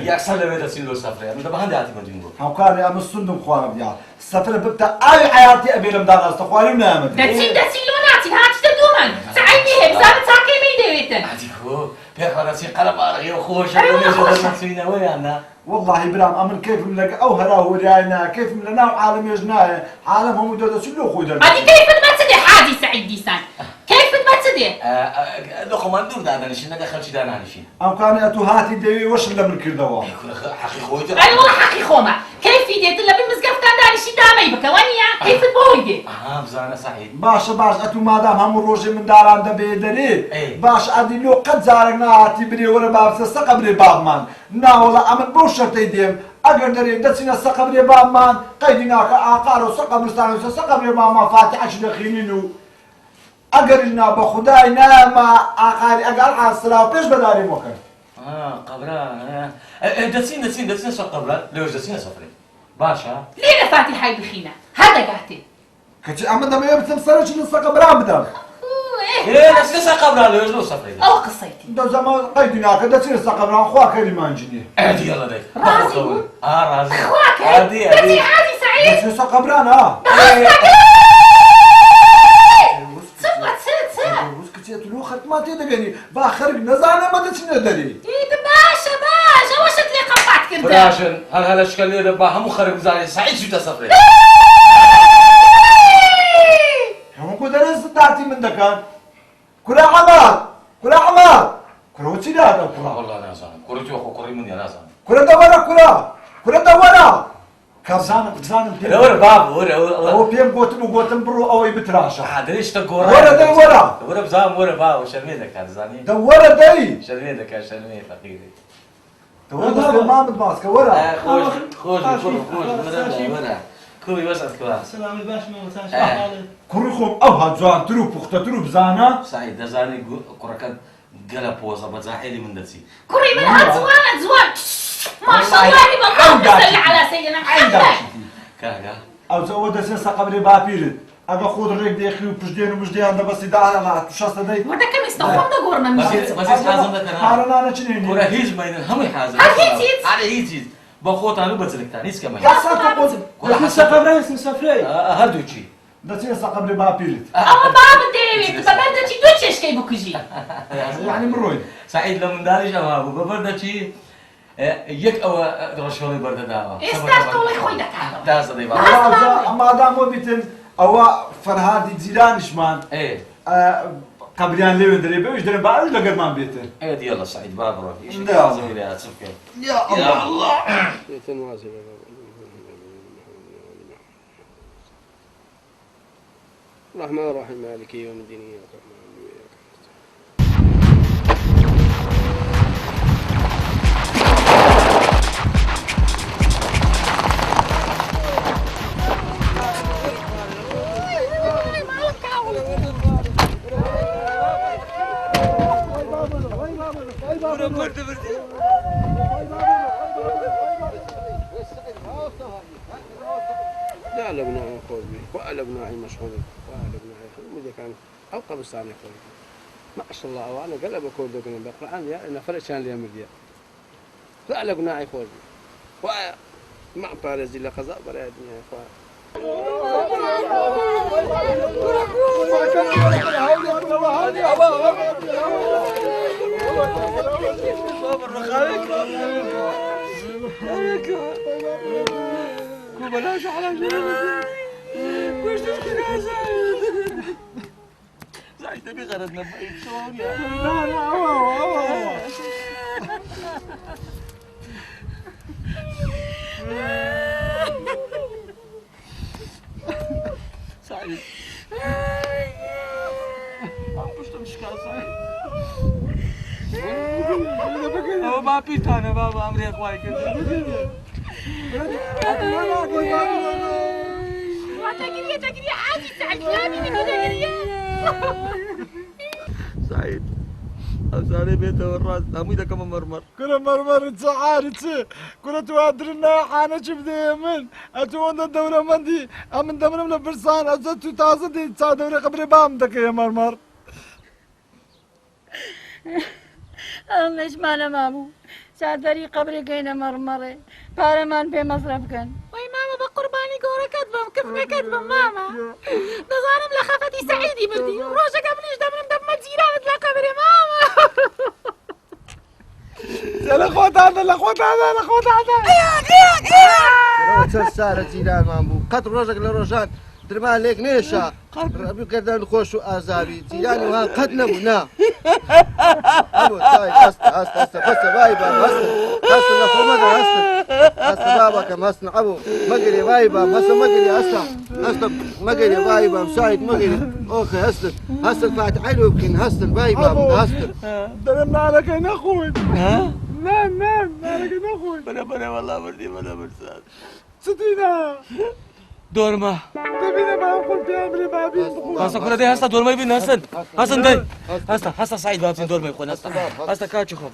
یەکسەر لەوێ دەچین لۆ سەفرێ من دە بە هەندێ هاتیمە دوین بوو. هاوکارێ ئەمن سوندم خواردیا سەفرە ببتە ئاوی حەیاتی ئەبێ لەم داڕاستە خواری و نایەمە دەرێ. دەچین دەچین لۆ ناچین هاتیتە دوومان چ عەیبی هەیە بزانە چاکەی مەی دەوێتن. ئەدی خۆ پێکەوە دەچین قەرەباڵغی و خۆشە ئەرێ وەڵا لەمێژە خۆشە. دەرنەچووینەوە یان نا؟ وەڵاهی برام ئەمن کەیفم لەگە ئەو هەرا هۆریایە نایە کەیفم لە ناو عالەمێش نایە عالەم هەموو دەردەچن لۆ خۆی ئەدی دەردەچن. کەیفت بە چ دێ حاجی سەعید دیسان کەیفت بە چ دێ؟ لۆ خۆمان دوور دادەنیشین لەگە خەلکی دانانیشین. ئەمکانێ ئەتوو هاتی دەوێ وەشت لە من کردەوە. ئەی کورە حەقی خۆیتە. ئەرێ وەڵا حەقی خۆمە کەیفی دێتن لە بن مزگەفتان دانیشی دامەی بکە وەنیە کەیفت بۆی دێ. ئەها بزانە سەعید. باشە باش ئەتوو مادام هەموو ڕۆژێ منداران دەبێ دەرێ باش ئەدی لۆ قەت جارەک نەهاتی برێ وەرە با بچە سە قەبرێ بابمان ناوەڵا ئەمن بەو شەرتەی دێم ئەگەر دەرێ دەچینە سە قەبرێ بابمان قەیدی ناکە ئاقارە و سە قەبرستانە و سە قەبرێ مامان فاتیحەشی دەخینین و ئەگەریش نا بە خودای نایەمە ئاقاری ئەگەر ئاسراو پێش بەداری مۆکەن. ها قەبران دەچین دەچین دەچینە سەر قەبران لەوێش دەچینە سەفرێ باشە. لێرە فاتیحای بخینە هەر دەگاتێ. کەچی ئەمن دەمەوێ بچم سەرەکی لە سەقەبران بدەم. ئێ دەچینە سەر قەبران لەوێش لۆ سەفرێ. ئەوە قسەیتی. دەزەمە قەیدی ناکە دەچینە سەقەبران خوا کەریمان جنێ. ئەدی یەڵە دەی. ڕازی بوون؟ ئا ڕازی. خوا کەریم. دەچی حاجی سەعید؟ دەچینە سەقەبران ها. خەرکمان تێدەگەنی با خەرک نەزانێ مە دەچینە دەرێ. باشە باشە ئەوەشت لێ قەپات کردم. براژن هەر هەلەشکە لێرە با هەموو خەرک بزانێ سەعید چوویتە سەفرێ. هەموو کو دەرێ زداتی من دەکەن. کورە عەماد کورە عەماد کورە چی داد ئەو کوڕە. وەڵا نازانم کوڕی تۆ خۆ کوڕی من نیە نازانم. کورە دەوەرە کورە کورە دەوەرە. کابزانم بزانم پێم وەرە باب وەرە ئەوە پێم گۆتم و گۆتم بڕۆ ئەوەی بتراشە. ها دەرێ شتە گۆڕا. وەرە دەی وەرە. وەرە بزانم وەرە بابە شەرمێ دەکات زانی. دە وەرە دەی. شەرمێ دەکات شەرمێ فەقیری. دە وەرە دەستێ مامت ماسکە وەرە. خۆش خۆش خۆش وەرە کوی وەزعت کوا. سەلامی باش مامۆستا کوڕی خۆم ئەوها جوانتر و پوختەتر و بزانە. سەعید دەزانی کوڕەکەت گەلە پۆزە بە جاحێلی من دەچی. کوڕی من هەر جوانە جوان ماشاءاللە اللهم صل على سيدنا محمد. کاکە. ئەوجا ئەوە دەچێ سە قەبرێ باپیرت ئەگە خۆت ڕێک دێخی و پشدێن و مژدیان دەبەستی داهێڵا تو شەستە دەی. وردەکەم ئێستا خۆم دەگۆڕمە مژدی. بەس هیچ حازم دەکەن ها. پارە نانە چ نێنی. کورە هیچ مەینن هەمووی حازم. هەر هیچ هیچ. ئەرێ هیچ هیچ بە خۆتان و بە جلکتان هیچ کەمە. یا ساتە خۆت. کورە دەچین سەقەبران سەفرەی. هەردووکی. دەچینە سەر قەبری باپیرت. ئەوە بابت دەیەوێت بە بەردەکی دوو چێشکەی بکوژی. یەعنی بڕۆین. سەعید لە منداڵیش ئەوها بوو بە بەردەکی یەک ئەوە ڕەشۆڵی بەردەداوە. ئێستاش تۆڵەی خۆی دەکاتەوە. دازە دەی بابا. مادام وە بیتن ئەوە فەرهادی جیرانیشمان قەبریان لەوێ دەرێ بەویش دەرێ با ئەویش لەگەرمان بێتن. ئێ دیەڵە سەعید با بڕۆ. چ بکەین. یا ئەڵڵا. الرحمن الرحيم مالك يوم الدين إياك نعبد وإياك نستعين. لا لە گوناحی خۆش بی خوا لە گوناحی مەشغوڵ بی خوا لە گوناحی خۆش مدەکان ئەو قەبرستانی خۆش بی ماشاءاللە ئەوانە گەلە بە کۆر دەگرن بە قورئان یا نەفەرێکیان لێ مردیە خوا لە گوناحی خۆش بی خوا مان پارێزی لە قەزا بەرای دنیای خوا. ئەوە باپیرتانە بابا ئەمرێ خوای کرد. دەگریە دەگریە حاجی سەعید نابینی کە دەگریە. سعید ئەو جارەی بێتەوە ڕاست هەمووی دەکەمە مەرمەر. کورە مەرمەر چ عاری چ کورە تو ئادرن ناحانە چی بدەیە من ئەتو ئەوەندە دەورەمەندی ئەمن دەمرم لە برسان ئەجە تو تازە دێی چا دەورێ قبرێ بام دەکەیە مەرمەر. ئەمەشمانە مابوو چادەری قەبرێ کەینە مەڕمەڕێ پارەمان پێ مەسرەف بکەن. وەی مامە بە قوربانی گۆڕەکەت بم کفنەکەت بم مامە دەزانم لە خەفەتی سەعیدی مردی ڕۆژەکە منیش دەمرم دەبمە جیرانت لە قەبرێ مامە. لە خۆتاندا لە خۆتاندا لە خۆتاندا. چەند سارە جیرانمان بوو قەت ڕۆژێک لە ڕۆژان درمان لێک نێشا ڕەبی گەردان خۆش و ئازابی جیرانی وها قەت نەبوو نا هەستە هەستە هەستە بەسە وای بام هەستە هەستە لە خۆ مەدە هەستە هەستە بابەکەم هەستن عەبۆ مەگرێ وای بام هەستە مەگرێ هەستە هەستە مەگرێ وای بام ساید مەگرێ ئۆخە هەستن هەستن فاتحەی لۆ بکەین هەستن وای بام هەستن دەرم نانەکەی نەخۆین نا نا نانەکەی نەخۆین. بەرە بەرە وەڵا مردی بەرە برسان. چ دینا؟ دۆرمە. دەبینە بام خۆن پێیان بلێ بابین بخۆن. هەستە کوڕە دەی هەستە دۆرمەی بین هەستن هەستن دەی هەستە هەستە سعید بابین دۆرمەی خۆن هەستە هەستە کاکی خۆم.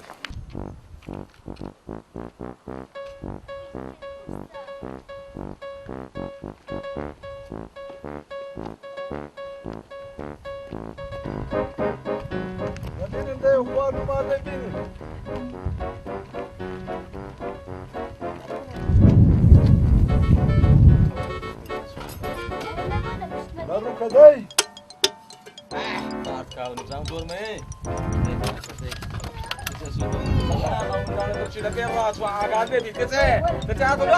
دەبینن دەی خواردومان دەبینن. لە ڕووکە دەی. نظام دۆرمەیە.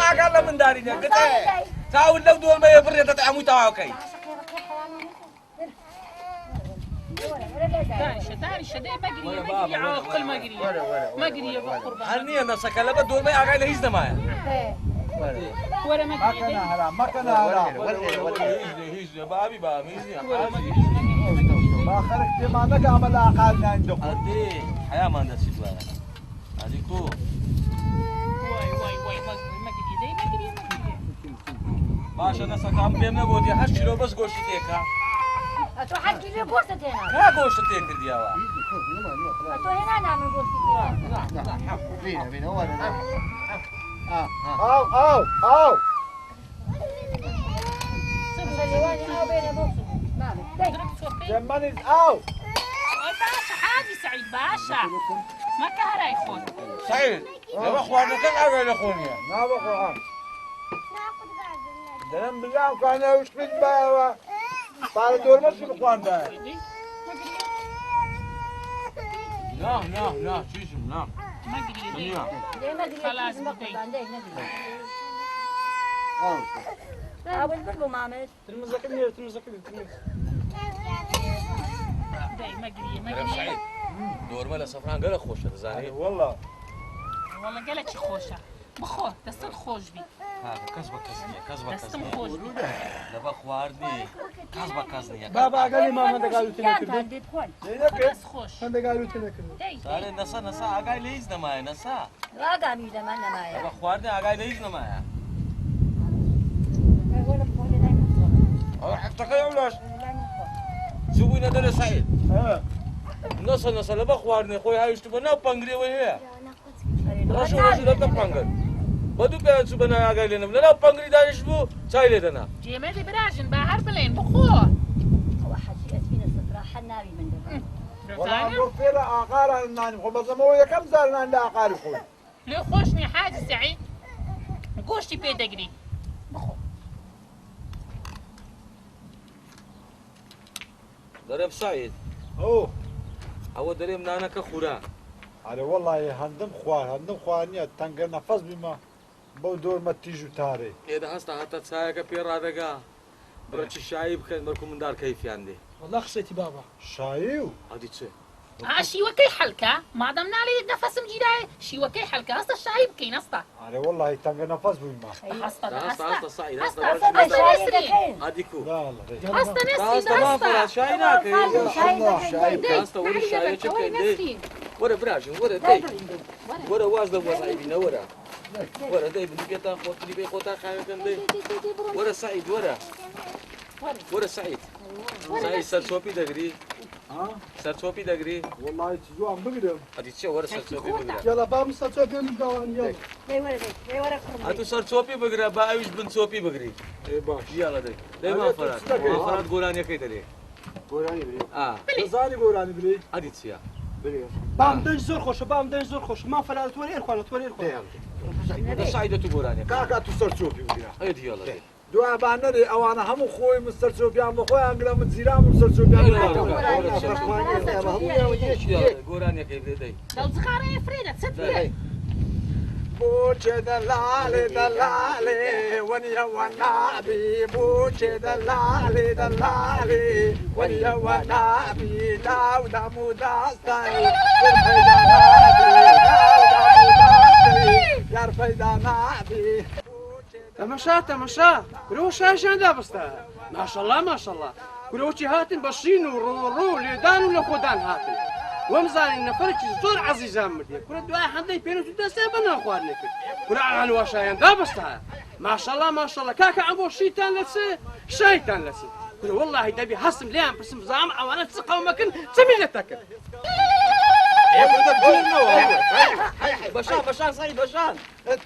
ئاگات لە منداری نیە کچێ چاوت لەو دۆرمەیە بڕێتە هەمووی تەواوکەی. دانیشە دانیشە دەی مەگریە مەگریە عاقل مەگریە مەگریە بە قوربان. هەر نییە نەسەکە لەبە دۆرمەی ئاگای لە هیچ نەمایە. وەرە مەگریە مەکەنە هەرا مەکەنە هەرا. هیچ نیە بابی بام هیچ نیە. با خەرک پێمان نەکە ئەمە لە ئاقار نان دەخۆن. ئەدێ حەیامان دەچیت وایە ئەدی کو وای وای وای مەگریە دەی مەگریە مەگریە. باشە نەسەکە ئەم پێم نەگۆتی 8 کیلۆ بەس گۆشتی تێکا. ئەتۆ 7 کیلۆ گۆشتت هێنا؟ کا گۆشتت تێ کردیەوە؟ ئەتۆ هێنا نامن گۆشتی ئاو ئاو ئاو. جەمەنیز ئاو. باشە حاجی سەعید باشە مەکە هەرای خۆت. سعید لەوە خواردنەکەت ئاگای لە خۆ نییە. نا بەقورعان دەرم بزان کوانە وشکت باوە پارە دۆرمەشی بخواندایە. نا نا نا چیشم نا. مەگریە دەی. دەی مەگریە خلاص بە بدەی. قوربان دەی نەگریە. ئاول بڕ بۆ مامت. ترمزەکە نێر ترمزەکە ترمز. دەی مەگریە مەگریە. دۆرمە لە سەفران گەلە خۆشە دەزانی؟ وەڵا وەڵا گەلەکی خۆشە بخۆ دەستت خۆش بی. کەس بە کەس نییە کەس بە کەس دەستم نییە. خۆش بی. لەبە خواردنی کەس بە کەس نییە. بابا ئاگای مام هەندێک ئالوتە نەکردن. دەی بخۆن. دەست خۆش. هەندێک ئالوتە نەکردن. دەی سارێ نەسا نەسا ئاگای لە هیچ نەمایە نەسا. ئاگامی لەمان نەمایە. لەبە خواردنی ئاگای لە هیچ نەمایە. ئەوە حەفتەکەی ئەولاش چوو بووینە دەرێ سعید. نەسا نەسا لەبە خواردنی خۆی هاویشت بە ناو پەنگرێوەی هەیە. ڕەش و ڕەش لەتە پەنگر. بە دوو پێیان چوو بە ناو ئاگای لێ نەبوو. لەناو پەنگری دانیشت بوو چای لێ دەنا. جێمەدی براژن با هەر بڵێن بخۆ. ئەوە حەجی ئەچینە سفرە حەل ناوی من دەبن. وەڵا بۆ فێرە ئاقاران نانی خۆ بەزەمەوە یەکەم جار نان لە ئاقاری خۆی. لێ خۆش نیە حاجی سەعید گۆشتی پێ دەگری بخۆ. دەرێم سعید. ئەو ئەوە دەرێم نانەکە خورا. ئەرێ وەڵی هەندم خوار هەندم خوار نییە تەنگە نەفەس بیمە بەو دۆرمە تیژ و تارێ. ئێدە هەستە هەتا چایەکە پێ ڕادەگا بڕەکی شایی بکەن بەرکو مندار کەیفیان دێ. وەڵا قسەتی بابا. شایی و ئەدی چێ؟ ها شیوەکەی حەلکە مادەم ناڵێ نەفەسم گیرایە شیوەکەی حەلکە هەستە شایی بکەین هەستە. ئەرێ وەڵی تەنگە نەفەس بوویمە. هەستە هەستە هەستە هەستە سعید هەستە هەستە بەرکی هەستە مندار. نەسرین. ئەدی کو؟ هەستە نەسرین هەستە هەستە. مافەرات شایی ناکەی. شایی هەستە وەری شاییە چ بکەین دێ. وەرە براژن وەرە دەی وەرە واز لە وەزعی بینە وەرە وەرە دەی بنی پێتان خۆ تلیبەی خۆتان خاوێکەن دەی وەرە سعید وەرە وەرە سعید سعید سەرچۆپی دەگری سەرچۆپی دەگری وەڵی چ جوان بگرم ئەدی چیە وەرە سەرچۆپی بگرە یاڵا بام سەرچۆپی داوان یاڵا ئەتو سەرچۆپی بگرە با ئەویش بن چۆپی بگری باش یاڵا دەی دەی مام فەرات مام فەرات گۆرانیەکەی دەرێ گۆرانی برێ دەزانی گۆرانی برێ ئەدی چیە بام دەنج زۆر خۆشە بام دەنج زۆر خۆشە مام فەرات وەرە ئێرخوانە وەرە ئێرخوانە سعیدە تو گۆرانیەکە کاکە تو سەرچۆپی بگرە ئەدی یاڵا دەی دوای با نەرێ ئەوانە هەموو خۆی من سەرچۆپیان بە خۆیان گرە من جیرانم سەرچۆپیان گۆرانیەکەی برێ دەی لەو جغارەیە فرێدە چت برێ بۆچێ دەلالێ دەلالێ وەنیە وەنابی بۆچێ دەلالێ دەلالێ وەنیە وەنابی لاو دەم و داستای یار پەیدا نابی لاو دەم و داستای یار پەیدا نابی تەمەشا تەمەشا کورە شایشیان دابەستە ماشەڵا ماشەڵا کورە وەکی هاتن بە شین و ڕۆڕۆ و لێدان و لە خۆدان هاتن وەم زانین نەفەرێکی زۆر عەزیزان مردیە کورە دوای هەندەی پێنج و دەستیان بە نان خواردنێ کرد کورە ئەوان وا شایان دابەستە ماشەڵا ماشەڵا کاکە ئەم بۆ شیتان لە چ شایتان لە چ کورە وەڵڵاهی دەبی هەستم لێیان پرسم بزانم ئەوانە چ قەومەکن چ میللەتەکن بەشان بەشان سعید بەشان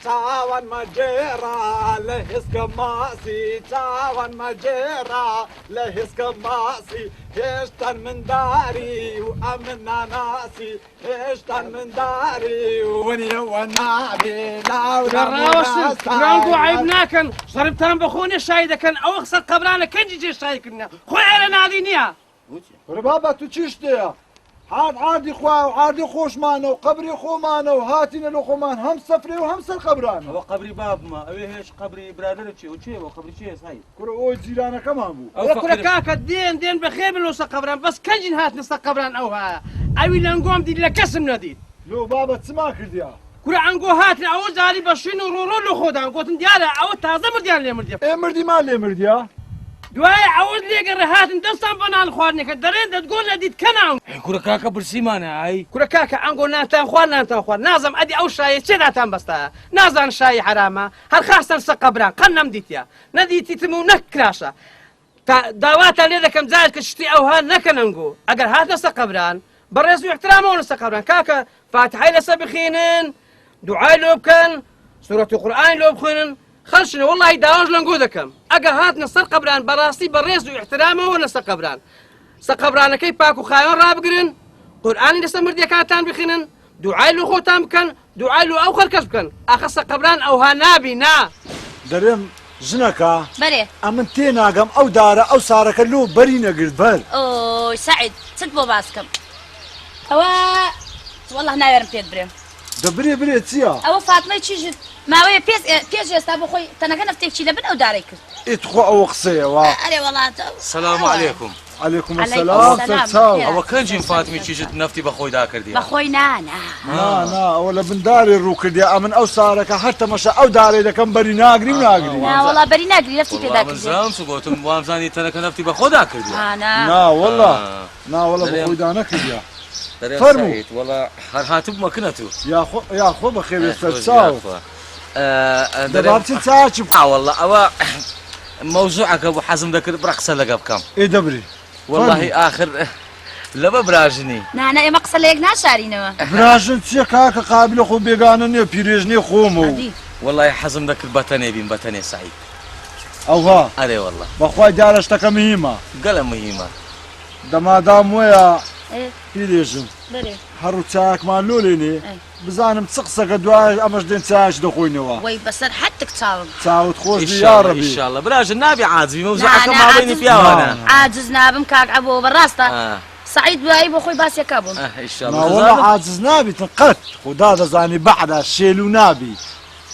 چاوان مەگێڕا لە هێسکە ماسی چاوان مەگێڕا لە هێسکە ماسی هێشتان منداری و ئەمن ناناسی هێشتان منداری و ونیەوە نابێ ڕاوەستن ڕانگ و عیب ناکەن شەربتان بەخۆ نیە شای دەکەن ئەوە قسە قەبرانە کەنجی جێ شای کردنە خۆی ئێرە نالی نییە وەرە بابا تو چی شتەیە عاد عادی خوا و عادی خۆشمانە و قەبری خۆمانە و هاتینە لە خۆمان هەم سەفرێ و هەم سەر قەبرانە ئەوە قەبری بابمە ئەوێ هێش قەبری برادەرە چێ و چێ بۆ قەبری چێ سعید کوڕە ئەوی جیرانەکەمان بوو ئەوە کورە کاکە دێن دێن بەخێر بن لۆ سەر قەبران بەس کەنجین هاتنە سەر قەبران ئەوها ئەوی لەنگۆم دیت لە کەسم نەدیت لۆ بابە چما کردیا کورە ئەنگۆ هاتن ئەوە جاری بە شین و ڕۆڕۆ لە خۆدان گوتن دیارە ئەوە تازە مردیان لێ مردیە ئێ مردیمان لێ مردیا دوای ئەوەت لێگەڕێ هاتن دەستان بە نان خواردنەکە دەرێن دەتگۆ نەدیت کەناون کورە کاکە برسیمانە ئای کورە کاکە ئەنگۆ نانتان خوارد نانتان خوارد نازم ئەدی ئەو شایە چێ داتان بەستە نازان شایی حرامە هەر خاستن سە قەبران قەن نەمدیتە نەدیتیتم و نەکراشە تا داواتان لێ دەکەم جار کە شتی ئەوها نەکەن ئەنگۆ ئەگەر هاتنە سە قەبران بەڕێز و احترامەوە لەسە قەبران کاکە فاتحەی لەسە بخێنن دوعای لۆ بکەن سورەتی قورئانی لۆ بخوێنن خەڵشنە وەڵی داواش لەنگۆ دەکەم ئەگەر هاتنە سەر قەبران بەڕاستی بەڕێز و احترامەوە لەسەر قەبران سە قەبرانەکەی پاک و خاوێن ڕابگرن قورئانی لەسەر مردیەکانتان بخێنن دوعای لۆ خۆتان بکەن دوعای لۆ ئەو خەڵکەش بکەن ئاخە سە قەبران ئەوها نابی نا دەرێم ژنەکە بەرێ ئەمن تێناگەم ئەو دارە ئەو سارەکە لۆ بەری نەگرت بەر ئۆی سەعید چت بۆ باس کەم ئەوە والله ناوێرم پێت برێم دە برێ برێ چییە؟ ئەوە فاتمەی چیژت ماوەیە پێش پێش ئێستا بۆ خۆی تەنەکە نەفتێکی لە بن ئەو دارەی کرد ئێ تخوا ئەوە قسەیەوە ئەرێ وەڵات سلام علیکم علیکم السلام سەرچاو ئەوە کەنجین فاتمی چیژت نەفتی بە خۆیدا کردی بە خۆی نا نا نا نا ئەوە لە بن دارێ ڕوو کردی ئەمن ئەو سارەکە هەر تەمەشا ئەو دارەی دەکەم بەری ناگری و ناگری نا وەڵا بەری ناگری نەفتی پێدا من کردی زام چ گوتم وامزانی تەنەکە نەفتی بە خۆدا کردی نا نا وەڵا نا وەڵا بە خۆیدا نەکردیا فەرموو. وەڵا هەر هاتبوومە کنە تو یاخۆ یاخۆ بەخێوێ سەرچاو دەبا بچین چاچی بخۆ وەڵا ئەوە مەوزوعەکە بوو حەزم دەکرد بڕە قسە لەگە بکەم ئێ دەبری واللهی ئاخر لەبە براژنی نا نا ئێمە قسە لە یەک ناشارینەوە براژن چییە کاکە قابلە خۆ بێگانە نییە پیرێژنی خۆمە و وەڵی حەزم دەکرد بەتەنێ بیم بەتەنێ سعید ئەوها ئەرێ والله بەخوای دیارە شتەکە مهمە گەلە مهمە دەمادام وەیە پیرێژن هەڕ و چاکمان لۆ لێنێ بزانم چ قسەکە دوای ئەمەش دێن چایش دەخۆینەوە وەی بەسەر حەتک چاوم چاوت خۆش بی یاڕەبی ئینشاءاللە براژن نابی عاجزی مەوزوعەکە مابەینی پیاوانە عاجز نابم کاک عەبۆ بەڕاستە سعید دوایی بۆ خۆی باسێکا بووم ناوەڵا عاجز نابیتن قەت خدا دەزانی بەعدا شێل و نابی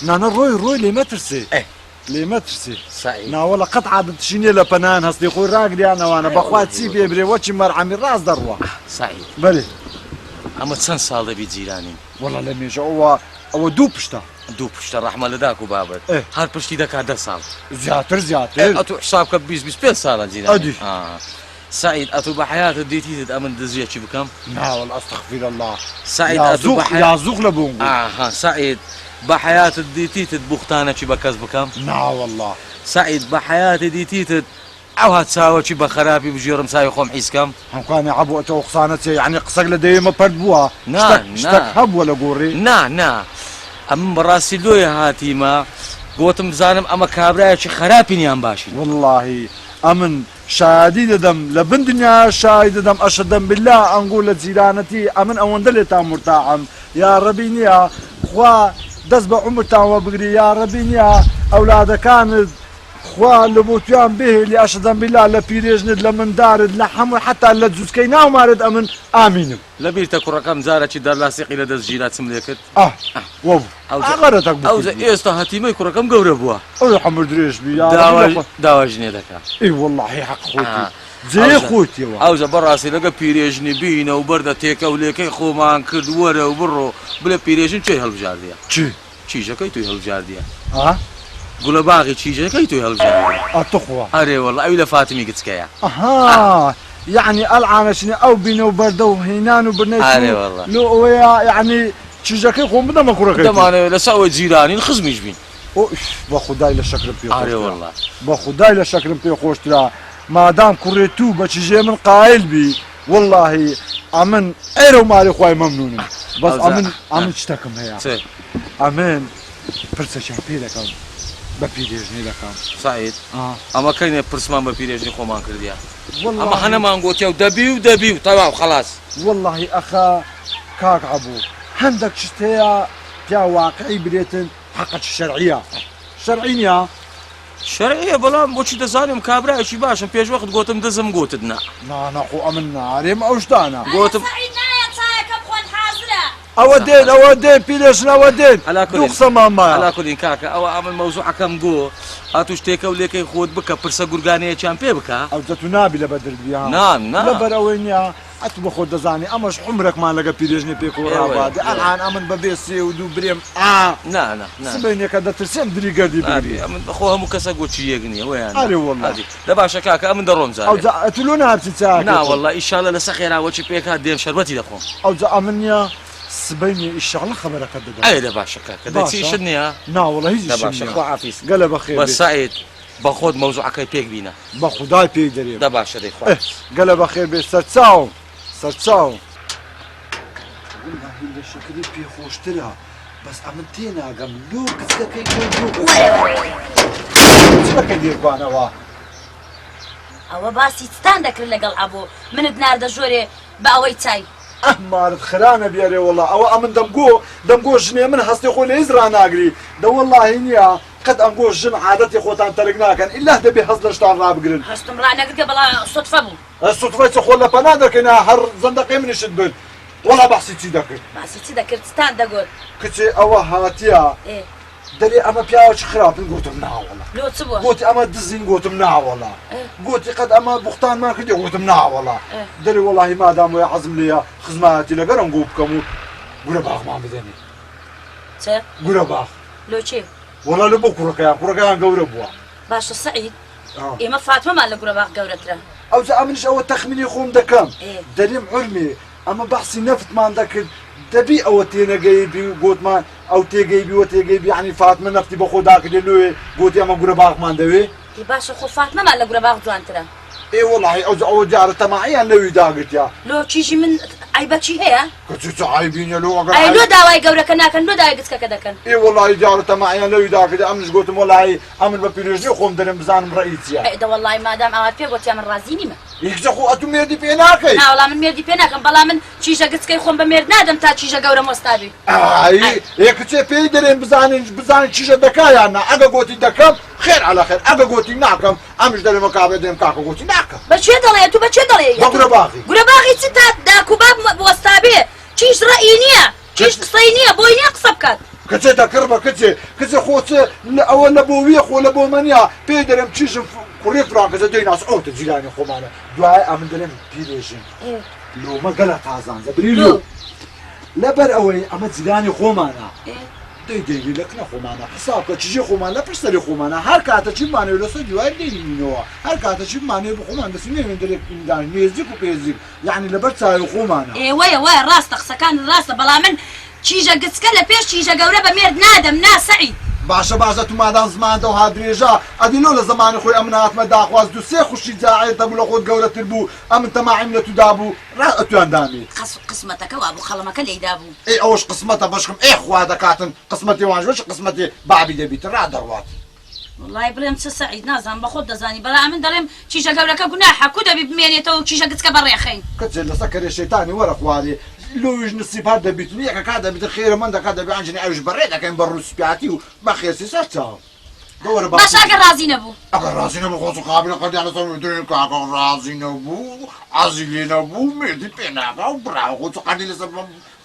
نانە ڕۆی ڕۆی لێ مەترسێ لێ مەترسێ ناوەڵا قەت عادەتشی نییە لە پەنایان هەستی خۆی ڕاگریانەوانە بەخوا چی پێ برێ وەچی مەرعەمی ڕاست دەڕوا سعید بەێ ئەمە چەند ساڵ دەبی جیرانین وەڵا لە مێژە ئەوە ئەوە دوو پشتە دوو پشتە ڕەحمە لە داک و بابت هەر پشتی دەکات 10 ساڵ زیاتر زیاتر ئەتو حساب کە 20 25 ساڵە جیران ئەدی. سەعید ئەتوو بە حەیاتت دیتیتت ئەمن دزیەکی بکەم؟ نا وەڵا ئەستەغفیر اللە سەعید ئەتوو بە حەیات یازوخ لە بۆنگو. ئاها سەعید بە حەیاتت دیتیتت بوختانەکی بە کەس بکەم؟ نا وەڵا. سەعید بە حەیاتی دیتیتت ئەوها چاوەکی بە خەراپی بگێڕم چاوی خۆم حیز کەم؟ هەمکانی عەبو ئەتۆ ئەو قسانە چیە یەعنی قسەک لە دەوێ مە پەرت بووە نا شتەک نا شتەک هەبووە لە گۆڕی؟ نا نا ئەمن بەڕاستی لۆیە هاتیمە گۆتم بزانم ئەمە کابرایەکی خەراپین یان باشین. وەڵاهی ئەمن شایەدی دەدەم لە بن دنیا شاهی دەدەم ئەشەدەم باللە ئەنگۆ لە جیرانەتی ئەمن ئەوەندە لێتان مورتاحم یاڕەبی نیە خوا دەست بە عومرتان وەبگری یاڕەبی نیە ئەولادەکانت خوا لە بۆ تویان بهێلی ئەشەدەم باللە لە پیرێژنت لە مندارت لە حەموو حەتا لە جوجکەی ناو مارت ئەمن ئامینم. لە بیرتە کوڕەکەم جارەکی دارلاستیقی لە دەست گیرا چم لێ کرد؟ ئاه وەبوو ئەوجە ئاغەرەتەک بوو ئەوجە کردبوو. ئێستا هەتیمەی کوڕەکەم گەورە بووە. ئەوی حەمر درێژ بی یاڕەبی داوای لە خوا. داوای ژنێ دەکا. ئەی وەڵاهی حەق خۆتی ئا جێی ئەوجە خۆتیەوە. ئەوجە بەڕاستی لەگە پیرێژنی بینە و بەردە تێکە و لێکەی خۆمان کرد وەرە و بڕۆ بلێ پیرێژن کێی هەڵبژاردیە؟ چی؟ چیژەکەی تۆی هەڵبژاردیە. ئا؟ گوڵە باغی چیژەکەی تۆی هەڵبژاردیە. ئا توخوا. ئەرێ وەڵا ئەوی لە فاتمی گچکەیە. ئەها یەعنی ئەلعانە چنی ئەو بینە و بەردە و هینان و برنەی ئەرێ تو وەڵا. لۆ ئەوەیە یەعنی چیژەکەی خۆم بدەمە کوڕەکەی تو. دەمانەوێ لەسە ئەوەی جیرانین خزمیش بین. ئۆف بە خودای لە شەکرم پێ ئەرێ خۆشترە وەڵا. بە خودای لە شەکرم پێ خۆشترە مادام کوڕێ تو بە چیژێ من قایل بی وەڵاهی ئەمن ئێرە و مارێ خوای مەمنونم بەس ئەوجا ئەمن ئەمن شتەکم هەیە چ؟ ئەمن پرسەکیان پێ دەکەم بە پیرێژنی دەکەم. سەعید ئەمە کەینێ پرسمان بە پیرێژنی خۆمان کردیە ئەمە وەڵاهی هەنەمان گۆتیە و دەبی و دەبی و تەواو خەڵاس. وەڵاهی ئەخە کاک عەبۆ هەندەک شت هەیە پیا واقعی برێتن حەقەکی شەرعیە شەرعی نیە؟ شەرعیە بەڵام بۆچی دەزانم کابرایەکی باشم پێش وەخت گۆتم دزم گۆتت نا. نا نا خۆ ئەمن نارێم ئەو شتانە. ئەرێ گۆتم. سەعید نایە چایەکە بخۆن حازرە. ئەوە دێن ئەوە دێن پیرێژن ئەوە دێن عەلا دوو کولین قسەمان مایە. عەلا کولین کاکە ئەوە ئەمن مەوزوعەکەم گۆ ئەتوش تێکەو لێکەی خۆت بکە پرسە گورگانەیەکیان پێ بکە. ئەوجە تو نابی لە بەدرت بی ها. نا نا. لەبەر ئەوەی نیە ئەتو بە خۆت دەزانی ئەمەش عومرەکمان لەگە پیرێژنێ پێکەوە ئێوەیە ڕابوادێ ئێوە. ئەلعان ئەمن بە بێ سێ و دوو برێم ئا نا نا نا. سبەینێکە دەترسێم دری گەردی نابی بگری. ئەمن خۆ هەموو کەسە گۆچی یەک نیە وەیان نا. ئەرێ وەڵا. ئەدی دە باشە کاکە ئەمن دەڕۆم جارێ. ئەوجا ئەتو لۆ نابچی چایەکەی نا خۆت. وەڵا ئیشاڵا لەسە خێرا وەچی پێک هات دێم شەربەتی دەخۆم. ئەوجا ئەمن نیە سبەینێ ئیشاڵا خەبەرەکەت دەدەم. ئەرێ دە باشە کاکە دە چی باشە. ئیشت نیە؟ نا وەڵا هیچ دە ئیشم باشە نیە. خوا حافیز. گەلە بەخێر بەس بێی. سەعید بە خۆت مەوزوعەکەی پێک بینە. بە خودای پێی دەرێم. دە باشە دەی خوا ئه حافیز. گەلە بەخێر بێی سەرچاوم سەرچاوم. وەڵاهی لە شەکری پێ خۆشترە بەس ئەمن تێناگەم لۆ گچکەکەی تۆ لۆ گچکەکەی لێربانەوە. ئەوە باسی چتان دەکرد لەگەڵ عەبۆ منت ناردە ژۆرێ بە ئەوەی چای. ئەه مارت خرانە بێرێ وەڵا ئەوە ئەمن دەمگۆ دەمگۆ ژنێ من هەستێ خۆ لە هیچ ڕاناگری دە وەڵاهی نیە قەت ئەمگۆ ژن عادەتی خۆتان تەرک ناکەن ئیلاه دەبێ هەست لە شتان ڕابگرن. هەستم ڕانەگرتگە بەڵا سوتفە بوو. ئە سوتفەی چ خۆ لە پەنا دەکەی نا هەر زەندەقەی منیشت برد وەڵا بەحسی چی دەکرد. باسی چ دەکرد چتان دەگۆت. کچێ ئەوە هاتیە ئێ. دەرێ ئەمە پیاوەکی خراپن گۆتم ناوەڵا. لۆ چ بووە؟ گۆتی ئەمە دزین گۆتم ناوەڵا. ئێ. گۆتی قەت ئەمە بوختانمان کردیە گۆتم ناوەڵا. ئێ. دەرێ وەڵاهی مادام وەیە حەزم لێیە خزمایەتی لەگەر ئەنگۆ بکەم و گورە باخمان بدەنێ. چ؟ گورە باخ. لۆ کێ؟ وەڵا لە بۆ کوڕەکەیان کوڕەکەیان گەورە بووە. باشە سەعید ئێمە فاتمەمان لە گورەباخ گەورەترە. ئەوجا ئەمنیش ئەوە تەخمینی خۆم دەکەم دەرێم عورمێ ئەمە بەحسی نەفتمان دەکرد دەبی ئەوە تێنەگەیبی و گۆتمان ئەو تێگەیبی وە تێگەیبی یەعنی فاتمە نەفتی بە خۆ داکردێ لۆیێ گۆتی ئەمە گورەباخمان دەوێ. ئێ باشە خۆ فاتمەمان لە گورەباخ جوانترە. ئێ وەڵاهی ئەوجا ئەوە دیارە تەماعیان لەوی داگرتیا. لۆ کیژی من عەیبە چی هەیە؟ کچی چ عەیبی نیە لۆ ئەگەر ئەی عەیب. لۆ داوای گەورەکە ناکەن لۆ داوای گچکەکە دەکەن؟ ئێ وەڵاهی دیارە تەماعیان لەوی داکردیا ئەمنیش گۆتم وەڵاهی ئەمن بە پیرێژنی خۆم دەرێم بزانم ڕەئی چیە. ئێ دە وەڵاهی مادام ئاوات پێ گۆتیا من ڕازی نیمە. ئی کچە خۆ ئەتوو مێردی پێ ناکەی. نا وەڵا من مێردی پێ ناکەم بەڵام من چیژە گچکەی خۆم بە مێرد نادەم تا چیژە گەورەم وەستابی. ئای ئێ کچێ پێی دەرێم بزانین بزانین چیژە دەکا یان نا ئەگە گۆتی دەکەم خێر عەلە خێر ئەگە گۆتی ناکەم ئەمش دەرێمە کابرا دەرێم کاکە گۆتی ناکەم. بە کێ دەڵێ ئەتوو بە کێ دەڵێی؟ بە گورە باغی. گورە باغی چ تا داک و باب وەستابێ چیش ڕەئی نییە چیش قسەی نییە بۆی نییە قسە بکات. کچێ دەکڕ بە کچێ کچێ خۆ چ لە ئەوە لە بۆ ویە خۆ لە بۆ مەنیە پێی دەرێم چیشم کوڕێ فلان کەسە دەیناس ئەوتە جیرانی خۆمانە دوای ئەمن دەرێم پیرێژن لۆمە گەلە قازانجە بری لۆ لەبەر ئەوەی ئەمە جیرانی خۆمانە. دەی دەیری لە کنە خۆمانە حساب کە چیژێ خۆمان لە پشت سەری خۆمانە هەر کاتە چی بمانەوێ لەسەر دیوار دەینینەوە هەر کاتە چی بمانەوێ بە خۆمان دەچین نێوێندەرێک دان نێزیک و پێزیک یەعنی لەبەر چاوی خۆمانە. ئێ وەیە وایە ڕاستە قسەکانت ڕاستە بەڵام من کیژە گچکە لە پێش کیژە گەورە بە مێرد نادەم نا سەعید. باشە باشە تو مادام زمانت ئەوها درێژە ئەدی لۆ لە زەمانی خۆی ئەمن هاتمە داخواز دوو سێ خوشکی جاعێر دەبوو لە خۆت گەورەتر بوو ئەمن تەماعیم لە تو دابوو ڕا ئەتویان دامێ. قەس قسمەتەکە وابوو قەڵەمەکە لێی دابوو. ئێ ئەوەش قسمەتە بەشکم ئێ خوا دەکاتن قسمەتی وانش وەکی قسمەتی بابی دەبیتن ڕا دەڕوات. وەڵای بڵێم چ سەعید نازانم بەخۆت دەزانی بەڵام ئەمن دەڵێم کیژە گەورەکە گوناحە کو دەبی بمێنێتەوە و کیژە گچکە بەڕێخەین. کچێ لەسە کەرێ شەیتانی وەرە خوارێ لۆویش نسیب هەر دەبیتن یەکەکا دەبیتن خێرە مەندەکا دەبی ئەنجنی ئەویش بەڕێ دەکەین بە ڕووسپیاتی و بە خێسی سەر چاو دە وەرە باشە باسی ئەگەر ڕازی نەبوو. ئەگەر ڕازی نەبوو خۆ چ قابلە قەدیان لەسەر مردنی کاکە ڕازی نەبوو حەزی لێ نەبوو مێردی پێ ناکا و برا خۆ چ قەدی لەسەر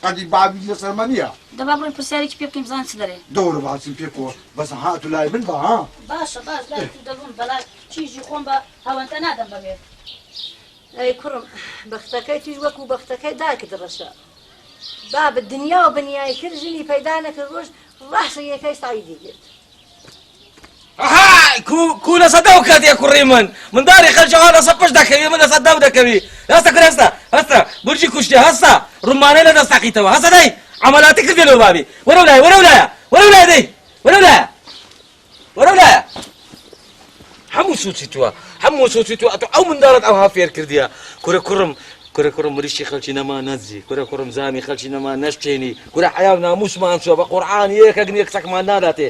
قەدی بابی لەسەر مە نییە. دە با بڕۆین پرسیارێکی پێ بکەین بزانین چ دەرێ. دە وەرە باسیم پێ بکەوە بەس ها ئەتوو لای من بە ها. باشە باش لای تو دەبم بەڵا کیژی خۆم بە هەوەنتە نادەم بە مێرد. ئەی کوڕم بەختەکەی تویش وەکوو بەختەکەی دایکت ڕەشە. بابت دنیا و بنیای کرد ژنی پەیدا نەکرد ڕۆژ ڕاست یەکەی سەعیدی گرت. ئەهای کو کو لەسە دەو کەتێ کوڕی من منداڵی خەلکی ئەوها لەسە پشت دەکەوی من لەسە دەو دەکەوی هەستە کورە هەستە هەستە گورجی کوشتێ هەستە ڕومانەی لە دەست تەقیتەوە هەستە دەی عەمەلاتی کردێ لۆ بابی وەرەو لایە وەرەو لایە وەرەو لایە دەی وەرەو لایە وەرەو لایە هەموو سوچی تووە هەموو سوچی تووە ئەتۆ ئەو منداڵت ئەوها فێر کردیە کورە کوڕم کورە کوڕم مریشی خەلکی نەما نەزی کورە کوڕم زامی خەلکی نەما نەشکێنی کورە حەیا و ناموسمان چووە بە قورعان یەکەک نییە کچەکمان ناداتێ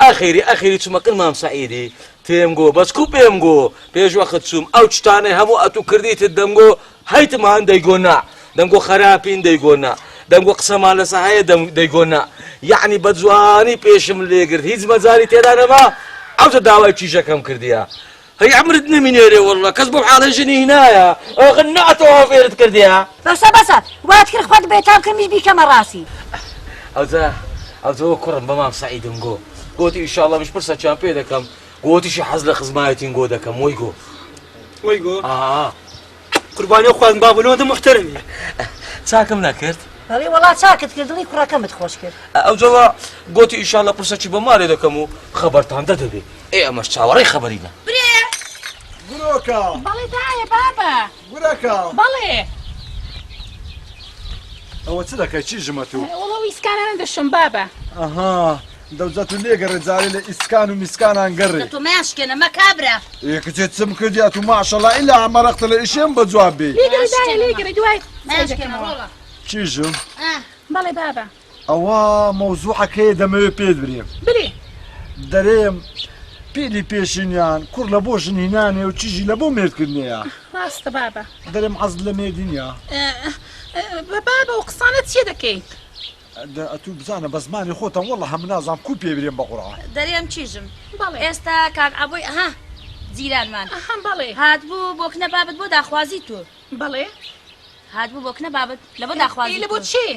ئەخیری ئەخیری چوومە کن مام سەعیدی تێم گۆ بەس کو پێم گۆ پێش وەخت چووم ئەو چتانەی هەموو ئەتوو کردیتت دەمگۆ هەیتمان دەیگۆ نا دەمگۆ خەراپین دەیگۆ نا دەمگۆ قسەمان لەسە هەیە دەم دەیگۆ نا یەعنی بە جوانی پێشم لێگرت هیچ مەجالی تێدا نەما ئەوجە داوای کیژەکەم کردیە هەی عەمرت نەمینێرێ واللە کەس بەو حاڵەی ژنی هینایە ئاخر نا ئەتۆ ها فێرت کردیە. بەسە بەسە وات کرد خۆت بێتاب کرد منیش بیکەمە ڕاستی. ئەوجا ئەوجا وە کوڕم بە مام سەعیدم گۆ گۆتی ئیشاڵڵا منیش پرسەکیان پێ دەکەم گۆتیشی حەز لە خزمایەتین گۆ دەکەم وەی گۆ. وەی گۆ؟ ئا. قوربانی ئەو خواردن بابە لۆ ئەوەندە موحتەرەمی. چاکم نەکرد؟ بەڵێ وەڵا چاکت کرد دڵی کوڕەکەمت خۆش کرد. ئەوجا وا گۆتی ئیشاڵڵا پرسەکی بە مالێ دەکەم و خەبەرتان دەدەبێ. ئێ ئەمەش چاوەڕێی خەبەرینە. برێ. گورۆکە. بەڵێ دایە بابە. گورەکە. بەڵێ. ئەوە چ دەکەی چی ژمە تو؟ وەڵا ئەو ئیسکانانە دەشۆم بابە. ئەها دەوجە تو لێگەڕێ جارێ لە ئیسکان و میسکانان گەڕێ. دە تۆ مەیان شکێنە مە کابرا. ئێ کچێ چم کردیا تو ماشەڵا ئیلا مەرەقتە لە ئیشێم بە جواب بێی. لێگەڕێ دایە لێگەڕێ دوای مەیان شکێنە ڕۆڵە. چیژم؟ بەڵێ بابە. ئەوە مەوزوعەکەیە دەمەوێ پێت برێم. برێ. دەرێم پیری پێشینیان کوڕ لە بۆ ژن هینانێ و چیژی لە بۆ مێرد کردنێیە. ڕاستە بابە. دەرێم عەزت لە مێردی نییە؟ بە بابە ئەو قسانە چیە دەکەی؟ دە ئەتوو بزانە بە زمانی خۆتان وەڵڵا هەم نازانم کوو پێ برێم بە قورعان. دەرێم چیژم. بەڵێ. ئێستا کاک عەبۆی ئەها جیرانمان. ئەها بەڵێ. هاتبوو بۆ کنە بابت بۆ داخوازی تۆ. بەڵێ. هاتبوو بۆ کنە بابت لە بۆ داخوازی ئەی لە بۆ چێ؟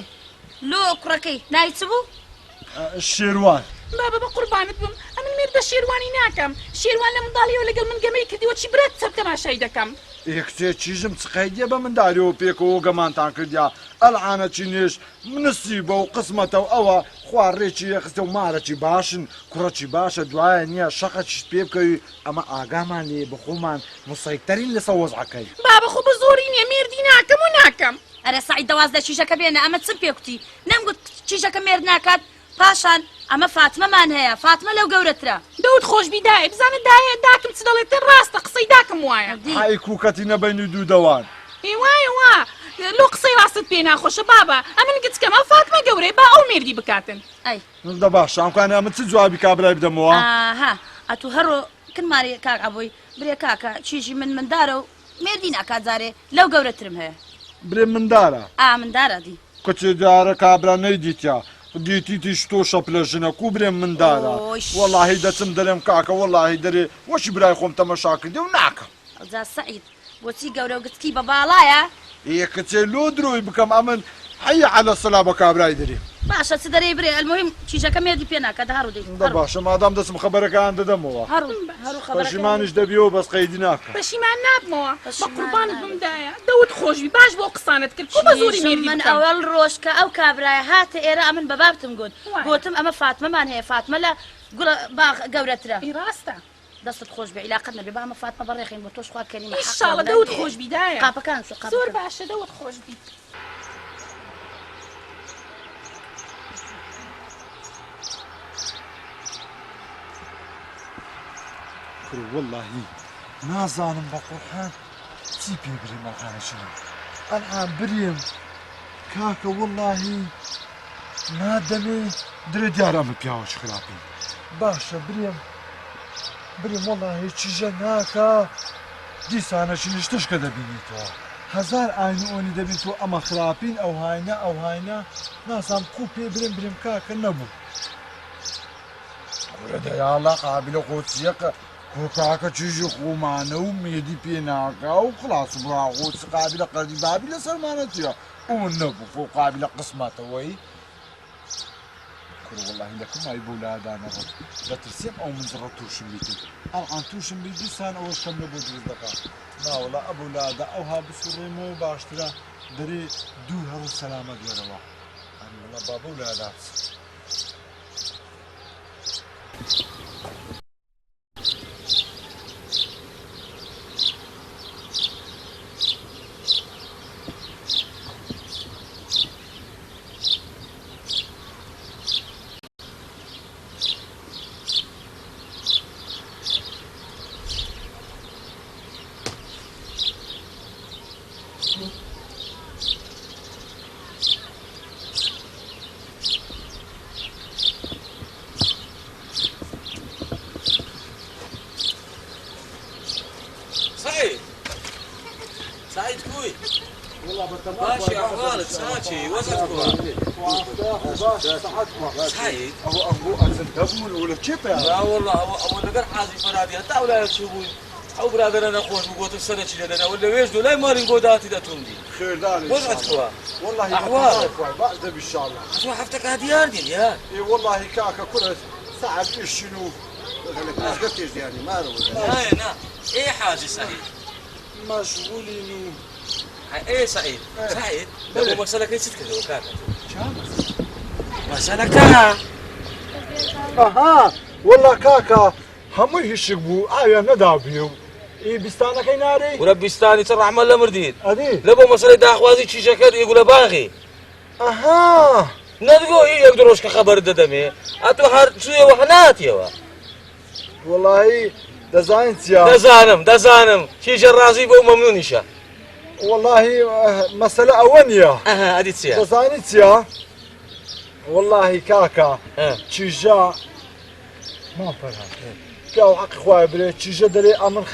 لۆ کوڕەکەی ناوی چ بوو؟ شێروان. بابە بە قوربانت بم ئەمن مێرد بە شێروانی ناکەم شێروان لە منداڵیەوە لەگەڵ من گەمەی کردیوە چی برات چەپ تەماشای دەکەم. ئێ کچێ چیژم چ قەیدیە بە منداریەوە پێکەوە گەمانتان کردیا ئەلعانە چی نێش نسیبە و قسمەتە و ئەوە خوا ڕێکی یەخستە و مارەکی باشن کوڕەکی باشە دوایە نیە شەقەکیشت پێ بکەوی ئەمە ئاگامان لێیە بەخۆمان مسەیتەرین لەسەر وەزعەکەی. بابە خۆ بە زۆری نیە مێردی ناکەم و ناکەم. ئەرێ سەعید دە واز لە کیژەکە بێنە ئەمە چم پێ کوتی نەمگوت کیژەکە مێرد ناکات پاشان ئەمە فاتمەمان هەیە فاتمە لەو گەورەترە. دەوت خۆشبی دایە بزانە دایە داکم چ دەڵێتن ڕاستە قسەی داکم وایە. حەی کوکەتینە بەینی دوو دەوان. ئێ وایە وا لۆ قسەی ڕاستت پێ ناخۆشە بابە ئەمن گچکەم ئەو فاتمە گەورەیە با ئەو مێردی بکاتن. ئەی. دە باشە ئەمکانە ئەمن چ جوابی کابرای بدەمەوە؟ ئاها ئەتوو هەڕۆ کن ماری کاک عەبۆی برێ کاکە کیژی من مندارە و مێردی ناکات جارێ لەو گەورەترم هەیە. برێ مندارە؟ ئا مندارە دی. کچێ دیارە کابرا نەیدیتیا دیتیتیش تۆ شەپلە ژنە کو برێم مندارە ئۆیش. وەڵاهی دەچم دەرێم کاکە وەڵاهی دەرێ وەکی برای خۆم تەمەشا کردی و ناکەم. ئەوجا سەعید بۆچی گەورە و گچکی بە باڵایە؟ ئێ کچێ لۆ درۆی بکەم ئەمن حی علی الصلاە بە کابرای دەرێم. باشە چ دەرێی برێ ئەلموهیم چیژەکە مێردی پێ ناکا دە هەڕوو دەی دە باشە مادام دەچم خەبەرەکەیان دەدەمەوە. هەڕوو هەڕوو خەبەرەکەیان پەشیمانیش دەبیەوە بەس قەیدی ناکەم. پەشیمان نابمەوە بە قوربانت بم دایە دەوت خۆش بی باش بۆ قسانت کرد کو بە زۆری مێردی من بکەم. ئەوەڵ ڕۆژ کە ئەو کابرایە هاتە ئێرە ئەمن بە بابتم گوت گۆتم ئەمە فاتمەمان هەیە فاتمە لە گوڵە باغ گەورەترە. ئی ڕاستە. دەستت خۆش بێ عیلاقەت نەبێ با ئەمە فاتمە بەڕێخەین بۆ تۆش خوا کەریمە حەقمان ئیشاڵە دەوت نەبێ. خۆش بی دایە. قاپەکان شۆ زۆر قاپەکان. باشە دەوت خۆش بی. کورە وەڵاهی نازانم بە قورحان چی پێ برێم ئەلعانە چنم ئەلعان برێم کاکە وەڵاهی نادەمێ درێ دیارە ئەمە پیاوەش خراپین باشە برێم برێم وەڵاهی چیژە ناکا دیسانە چنیشتش کە دەبینیتەوە هەزار ئاین و ئۆنی دەبیت و ئەمە خراپین ئەو هاینە ئەو هاینە نازام کو پێ برێم برێم کاکە نەبوو کورە دەیاڵا قابلە خۆ چییە کە خۆ کاکە چیژی خۆمانە و مێدی پێ ناکا و خلاص برا خۆ چ قابلە قەرزی بابی لەسەرمانە چییە ئەوە نەبوو خۆ قابلە قسمەتەوەی کورە وەڵاهی لە کومای بۆ لادانەڕۆ دەترسێم ئەو منزڕە تووشم بیتن ئەڵان تووشم بی دیسان ئەوەش کەم لە بۆ دروست دەکا ناوەڵا ئەبوو لادا ئەوها بسوڕێمەوە باشترە دەرێ دوور هەڕ و سەلامەت وەرەوە ئەرێ وەڵا با بەو لادا بچم. سعيد سعيد كوي ماشي احوالك ساكي وزنك سعيد أو أبو أنزل دبول ولا كيف لا والله أو أو لقر حازي فرادي حتى ولا يشوفون أو برادر أنا خوش بقوت السنة شي لنا ولا ويش لا مالي قوداتي دا توندي خير داري وزعت كوا والله أحوالك. بعد ان شاء الله شو حفتك هادي أردن يا اي والله كاكا كلها صعب ايش شنو يعني ما لا لا ايه حاجة سعيد مشغولين ايه سعيد سعيد لو مسألة كيف كذا وكاكا مسألة ئەها والله کاکە هەمووی هیشک بوو ئاویان نەدابی و ئی بیستانەکەی نارەی ورە بیستانی چ ڕەحمە لە مردیت ئەدی لە بۆ مەسەلەی داخوازی چیشەکەت ئێگولە باغی ئەها نەدگۆ هی یەک دوو ڕۆژ کە خەبەر دەدەمێ ئەتۆ هەر چوویەوە هەناتیەوە وەڵی دەزانین چیا دەزانم دەزانم چیژە ڕازی بۆ مەمنونیشە وەڵاهی مەسەلە ئەوە نییە ئەها ئەدی چییە دەزانی چییە وەڵاهی کاکە چیژە مام فەرهاد پیاو حەقی خوایە برێ چیژە دەرێ ئەمن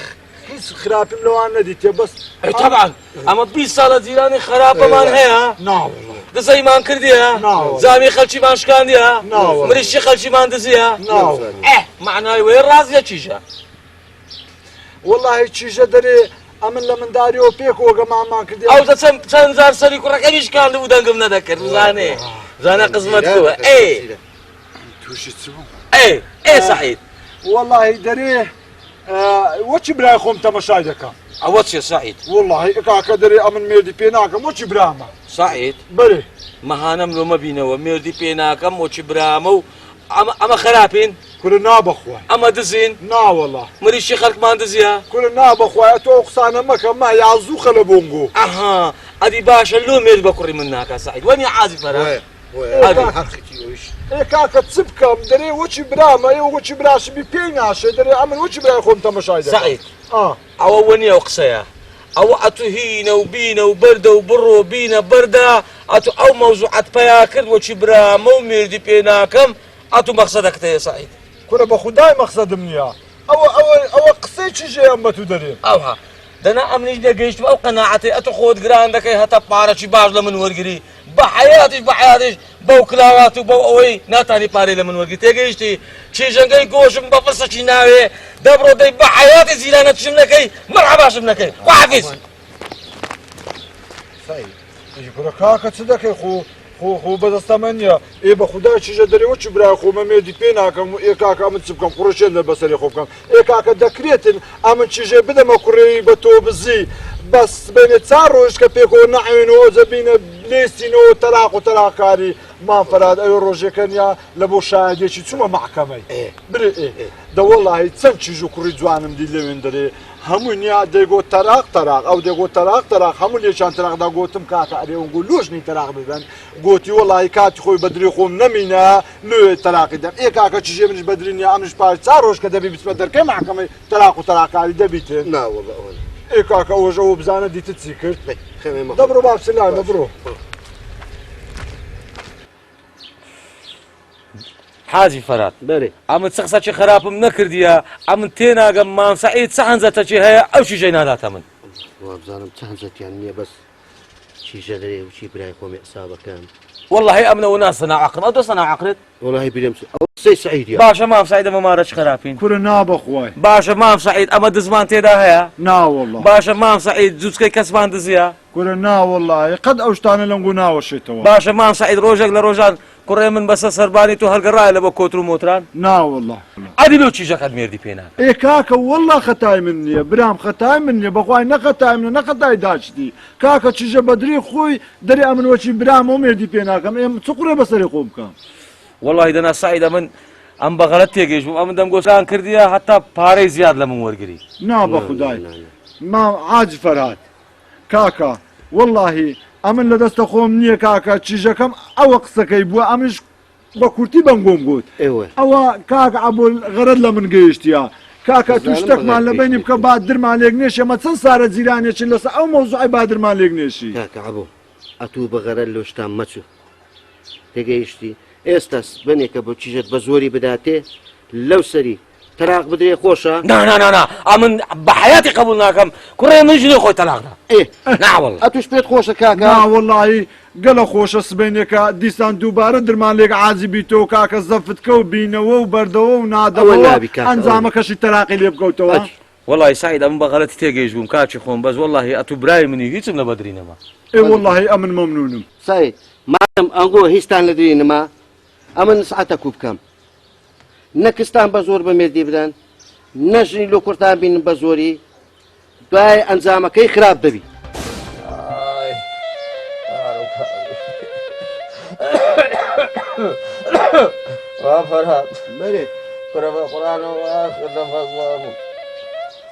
هیچ خراپیم لەوان نەدیتێ بەس ئەی طبعا ئەمە 20 ساڵە جیرانی خراپەمان هەیە ناوەڵا دزەیمان کردیە ناوەڵا. جامی خەلکیمان شکاندیە ناوەڵا. مریشی خەلکیمان دزیە ناوەڵا. ئێ معنای وێ ڕازیە چیژە وەڵاهی چیژە دەرێ ئەمن لە منداریەوە پێکەوە گەمامان کردی ئەو دە چەند چەند جار سەری کوڕەکەمی شکاند و دەنگم نەدەکرد زانێ زانە قزمەت کووە ئێ تووشی چ بوو ئێ ئێ سەعید وەڵاهی دەرێ وەچی برای خۆم تەمەشای دەکەم ئەوە چیە سەعید وەڵاهی کاکە دەرێ ئەمن مێردی پێ ناکەم وەچی برامە سەعید بەرێ مەهانەم لۆ مەبینەوە مێردی پێ ناکەم وەچی برامە و ئەمە ئەمە خراپین کورە نابەخوای ئەمە دزین ناوەڵا مریشی خەڵکمان دزیە کورە نابەخوایە تۆ ئەو قسانە مەکە ما یازوو لە بۆنگۆ ئەها ئەدی باشە لۆ مێرد بە کوڕی من ناکا سەعید وەنی عازی فەرا ئێ کاکە چ بکەم دەرێ وەچی برامە ئێ وەچی براشمی پێی ناشێ دەرێ ئەمن وەچی برای خۆم تەمەشای دەکەم سەعید ئەوە وەنیە ئەو قسەیە ئەوە ئەتو هینە و بینە و بەردە و بڕۆ بینە بەردە ئەتو ئەو مەوزوعەت پەیا کرد وەچی برامە و مێردی پێ ناکەم ئەتو مەقسەدەکەت هەیە سەعید کورە بە خودای مەقسەدم نییە ئەوە ئەوە ئەوە قسەی چیژێ ئەم بە تو دەرێم ئەوها دەنا ئەمنیش نەگەیشتم ئەو قەناعەتەی ئەتو خۆت گران دەکەی هەتا پارەکی باش لە من وەرگری بە حەیاتیش بە حەیاتیش بەو کلاوات و بەو ئەوەی ناتانی پارەی لە من وەرگری تێگەیشتی چیژەنگەی گۆشم بە فرسەکی ناوێ دەبڕۆ دەی بە حەیاتی زیرانە چشم نەکەی مەرحەباشم نەکەی خواحافیز ئی کورە کاکە چ دەکەی خۆ؟ خۆ خۆ بەدەستەمە نییە ئێ بە خودا چیژە دەرێ وەچی برای خۆمە مێردی پێ ناکەم و ئێ کاکە ئەمن چ بکەم قوڕە چێن لە بەسەری خۆ بکەم ئێ کاکە دەکرێتن ئەمن چیژێ بدەمە کوڕێی بە تۆ بزی بەس سبەینێ چار ڕۆژ کە پێکەوە نەعوێنەوە ئەوجە بینە لێسینەوە تەلاق و تەلاقکاری مام فەراد ئەوێ ڕۆژێکە نیە لە بۆ شایەدێکی چوومە مەحکەمەی برێ ئێ دە وەڵاهی چەند چیژ و کوڕی جوانم دی لەوێن دەرێ هەمووی نیا دەیگۆ تەراق تەراق ئەو دەگۆ تەراق تەراق هەموو لێکیان تەراقدا گۆتم کاکە ئەرێ ئەونگۆ لۆژنی تەراق بدەن گۆتی وەڵاهی کاتی خۆی بەدری خۆم نەمینە لۆێ تەراقی دەم ئێ کاکە چیژێ منیش بەدری نیە ئەمنیش پاش چار ڕۆژ کە دەبی بچمە دەرکەی مەحکەمەی تەراق و تەراقکاری دەبیتن نا وەڵا ئەوە ئێ کاکە ئەوەش ئەوە بزانە دیتت چی کرد خەمێ مەخۆ دەبڕۆ با بچن لای بڕۆ حاجی فەرات بەرێ ئەمن چ قسەکی خراپم نەکردیە ئەمن تێناگەم مام سەعید چ هەنجەتەکی هەیە ئەو چیژەی ناداتە من وابزانم چ هەنجەتیان نییە بەس چیژە دەرێ و چی برای خۆمی حسابەکەم واللهی ئەمنەوە ناسە ناعەقڵم ئەو دەستە ناعەقلت وەڵاهی بیرم چوو ئەوە قسەی سەعیدیە باشە مام سەعید ئەمە مارە چ خراپین کورە نا بەخوای باشە مام سەعید ئەمە دزمان تێدا هەیە نا وەڵا باشە مام سەعید جوچکەی کەسمان دزیە کورە نا وەڵاهی قەت ئەو شتانە لەنگۆ ناوەشێتەوە باشە مام سەعید ڕۆژێک لە ڕۆژان کوڕێ من بەسە سەربانی تۆ هەرگەڕایە لە بۆ کۆتر و مۆتران؟ نا وەڵا. ئەدی لۆ چیژەکەت مێردی پێ ناکا؟ ئێ کاکە وەڵا خەتای من نیە برام خەتای من نیە بەخوای نە خەتای منە نە خەتای داچتی کاکە چیژە بەدری خۆی دەرێ ئەمن وەچی برامە و مێردی پێ ناکەم ئێ چ قوڕێ بەسەری خۆم بکەم. وەڵاهی دەنا سەعید ئەمن ئەم بە غەلەت تێگەیشت بووم ئەمن دەمگۆ سان کردیە هەتا پارەی زیاد لە من وەرگری. نا بەخودای مام عاجز فەرهاد کاکە وەڵاهی ئەمن لە دەستە خۆم نییە کاکە چیژەکەم ئەوە قسەکەی بووە ئەمنش بە کورتی بەنگۆم گوت ئەوە کاک عەبول غەرەت لە من گەیشتیە کاکە تو شتەکمان لە بینی بکە با درمان لێک نێشی ئەمە چەند سارە جیرانێکین لەسەر ئەو مەوزوعەی با درمان لێک نێشی. کاکە عەبۆ ئەتوو بە غەرەت لۆ شتان مەچوو تێگەیشتی ئێستا سبەنێکە بۆ چیژەت بە زۆری بداتێ لەو سەری تەلاق بدرێ خۆشە؟ نا نا نا نا ئەمن بە حەیاتی قبول ناکەم کوڕێ من ژنی خۆی تەلاق دا ئێ نا واللە ئەتوش پێت خۆشە کاکە؟ نا وەڵاهی گەلە خۆشە سبەینێکە دیسان دووبارە درمان لێک عازی بیتەوە کاکە زەفت کە و بینەوە و بەردەوە و ئەوە نادەوە نابی کاکە ئەوە ئەنجامەکەشی تەلاقی لێ بکەوتەوە. ئەچ. وەڵاهی سەعید ئەمن بە غەلەتی تێگەیشت بووم کاکی خۆم بەس وەڵاهی ئەتوو برای منی هیچم لە بەدری نەما. ئێ وەڵاهی ئەمن مەمنونم. سەعید مادەم ئەنگۆ هیچتان لە دری نما ئەمن نسعەتە کو بکەم نە کچتان بە زۆر بە مێردی بدەن نە ژنی لۆ کوڕتان بینن بە زۆری دوای ئەنجامەکەی خراپ دەبی. فەرهاد بەرێ کورە بە قورئانەوە ئاخر نەفەس مابوو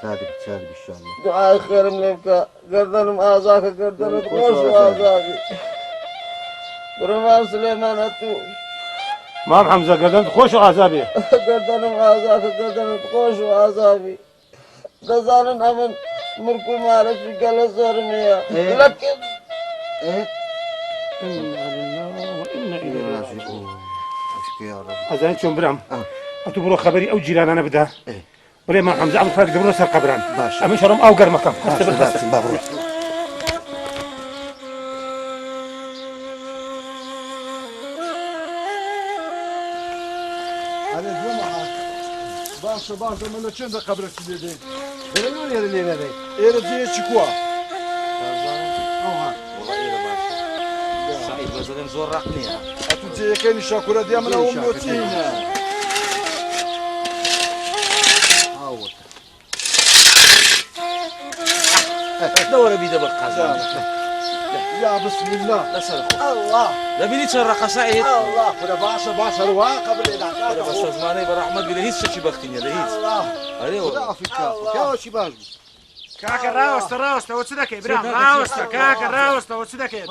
سادی سادی ئینشاءاللە دوعای خێرم لێ بکە گەردەنم ئازاکە گەردەنت خۆش و ئازابی برو مام سلێمان ئەتوو مام حەمزە گەردەنت خۆش و ئازابێ گەردەنم ئازاکە گەردەنت خۆش و ئازابی دەزانن ئەمن مرک و مارەکی گەلە زۆرم هەیە لەکن ئەزانی چۆن برام ئەتوو بڕۆ خەبەری ئەو جیرانانە بدە بڵێ مام حەمزە ئەم خەڵک دەبڕۆ سەر قەبران باشە ئەمن شەڕم ئاو گەرمەکەم هەستە باشە بر هەستە با بڕۆ ئەرێ جەماعەت باشە باشە ئەمە لە چێندە قەبرەکی لێ دێن بەرە لۆ لێرە لێ نەدەی ئێرە جێیەکی کووە ئەوها وەڵا ئێرە باشە سەعید بەس دەڵێم زۆر ڕەق نییە ئەتوو جێیەکەی نیشا کورە دیا من ئەوم لۆ چی هینە دەوەرە بیدە بە قازان یا بسم الله لەسەر خۆ الله دەبینی چەند ڕەقە سەعید الله کورە باشە باشە ڕوا قەبر لێدا کورە بەستە زمانەی بە ڕەحمەت بی لە هیچ شتێکی بەختی نییە لە هیچ الله ئەرێ خودا وەڵا عەفوت کا پیاوەکی باش بوو کاکە ڕاوەستە ڕاوەستەوە چ دەکەی برام ڕاوەستە کاکە ڕاوەستەوە چ دەکەیت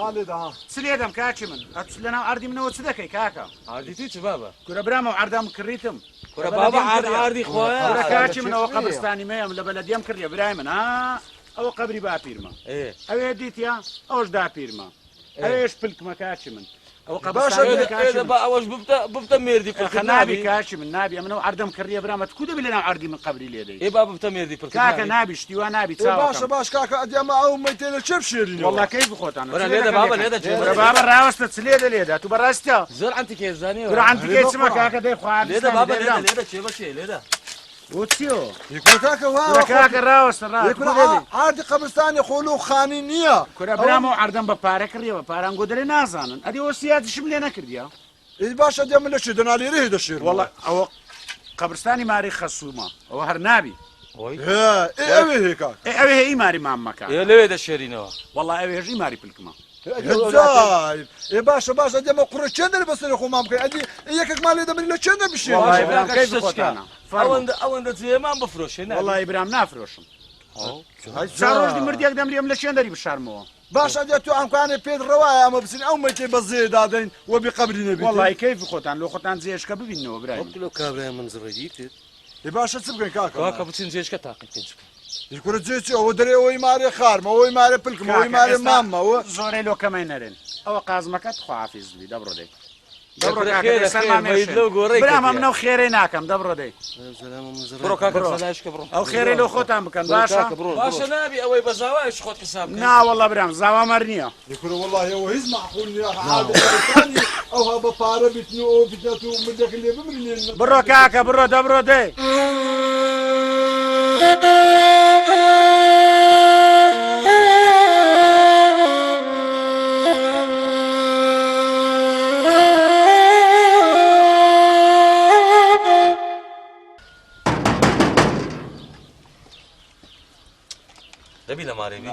چ لێدەم کاکی من ئەتوو لەناو ئاردی منەوە چ دەکەی کاکە ئاردی توی چ بابە کورە برام ئەو عەردەم کڕیتم کورە بابە عارد عاردی خوایە کورە کاکی من ئەوە قەبرستانی مەیەم لە بەلەدیەم کڕیە برای من ها ئەوە قەبری باپیرمە ئەوێ دیتە ئەوش داپیرمە ئەوێش پلکمە کاکی من ئەوە باشە قەبرستانی با ئەوەش ببتە ببتە مێردی پلکت نابی نابی کاکی من نابی ئەمنەوە عەردەم کڕیە برامە کو دەبی لەناو عەردی من قەبری لێدەی ئێ با ببتە مێردی پلکت کاکە نابی نابی شتی وا نابی ئێ باشە چاوەکەم باش کاکە ئەدی ئەمە ئەو مەیتێ لە چێ بشێرینەوە والله کەیف خۆتان وەرە لێدە بابە لێدە جێ کورە بابە ڕاوەستە چ لێدە لێدە تو بەڕاستە زۆر عەنتیکێ زانیەوە کورە عەنتیکەی چمە کاکە دەی خوا لێدە بابە لێدە لێدە چێ بەچێ لێدە. وتیۆ کورە کاکە وا کورە کاکە ڕاوەستە ڕا کورە عەردی قەبرستانی خۆ لۆ خانی نییە کورە برام ئەو عەردەم بە پارە کڕیەوە پاران گۆ دەرێ نازانن ئەدی ئەوە سیاجشم لێ نەکردیە ئیش باشە دێ من لە چێ دەنا لێرە دەشێرمەوە وەڵا ئەوە قەبرستانی ماری خەسوومە ئەوە هەر نابی ئێ ئەوێ هێ کاک ئێ ئەوێ هێ ماری ماممەکە ئێ لەوێ دەشێرینەوە وەڵا ئەوێ هێژی ماری پلکمە جای ئێ باشە باشە دێمە قوڕە چێن دەرێ بەسەری خۆمان بکەین ئەدی یەکێکمان لێ دەمری لە چێن دەبشێن وەڵای برام کەیف خۆتانە ئەوەندە ئەوەندە جێمان بفرۆشێ نابی وەڵای برام نافرۆشم چا ڕۆژی مردێک دەمری ئەم لە چێن دەری بشارمەوە باشە دێ تۆ ئەمکانێ پێت ڕەوایە ئەمە بچین ئەو مەیتەی بە زێ دادەین و بێ قەبری نەبیت وەڵای کەیفی خۆتان لۆ خۆتان جێشکە ببینەوە برای وەک لەو کابرای من زڕی دیتت ئێ باشە چ بکەین کاکە کاکە بچین جێشکە تاقی بکەین چ بکەین ئێ کورە جێ چی ئەوە دەرێ ئەوەی مارێ خارمە ئەوەی مارێ پلکم ئەوەی مارێ ماممە ئەوە زۆرەی لۆ کەمەی نەرێن ئەوە قازمەکەت خواحافیز بی دەبڕۆ دەی دەبڕۆ کاکە دەی سەرما مێشێن برام ئەمن ئەو خێرەی ناکەم دەبڕۆ دەی بڕۆ کاکە سەلایشکە بڕۆ ئەو خێرەی لۆ خۆتان بکەن باشە باشە نابی ئەوەی بە زاوایش خۆت حساب بکەی نا وەڵا برام زاوا مەر نییە کورە وەڵاهی ئەوە هیچ مەعقول نییە عادە قەبرستانی ئەوها بە پارە بیتن و ئەوە بیتنەت و مردێک لێ بمرنێن بڕۆ کاکە بڕۆ دەبڕۆ دەی. دەبی لە مارێ بی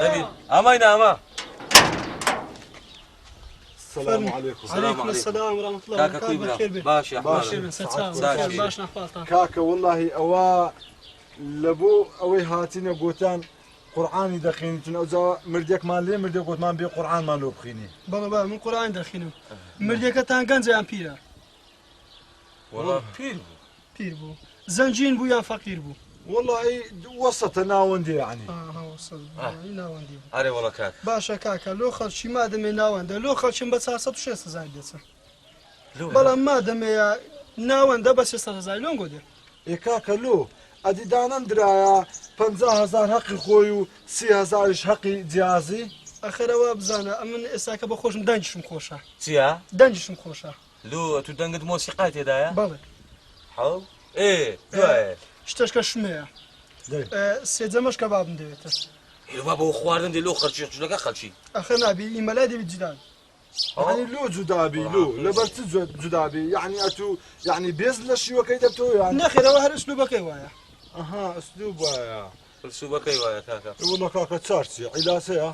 دەبی ئامای نامە السلام عليكم عليكم السلام ورحمة الله کاکە کوی برا باش باش نەخواستان کاکە واللهی ئەوە لە بۆ ئەوەی هاتینە گۆتان قورعانی دەخینیتن ئەوجا مردێکمان لێ مردێ گۆتمان بێ قورعانمان لۆ بخینی بەڵێ بابە من قورعان دەخینم مردێکەتان گەنجە یان پیرە وەڵا پیر بوو پیر بوو زەنگین بوو یان فەقیر بوو وەڵی وەسەتە ناوەندی یعنی ناوەندی بوو ئەرێ وەڵا کاک باشە کاکە لۆ خەڵکی مادەمێ ناوەندە لۆ خەڵکیم بە 460 هزار دێچم بەڵام مادەمێ ناوەندە بە 300 هزار لۆنگۆ دێ ئێ کاکە لۆ ئەدی دانەندرایە 50 هزار هەقی خۆی و 30 هزاریش هەقی جیازی ئەخەرەوە بزانە ئەمن ئێستاکە بە خۆشم دەنگیشم خۆشە چییە؟ دەنگیشم خۆشە لۆ ئەتوو دەنگت مۆسیقای تێدایە؟ بەڵێ. حەو ئێ دوایە. شتەش کە شمەیە. سێجەمەش کەبابم دەوێتە. ئێ بابە ئەو خواردن دێ لۆ خەلکی چونەکە خەلکی. ئەخە نابی ئی مەلای دەبی جودا بی. یعنی لۆ جودا بی لۆ لەبەر چ جودا بی یعنی ئەتوو یعنی بێز لە شیوەکەی دەبتەوە یان. نەخێر ئەوە هەر ئسلوبەکەی وایە. ئەها ئسلوب وایە. ئسلوبەکەی وایە کاکە. وەڵا کاکە چار چیە عیلاسەیە؟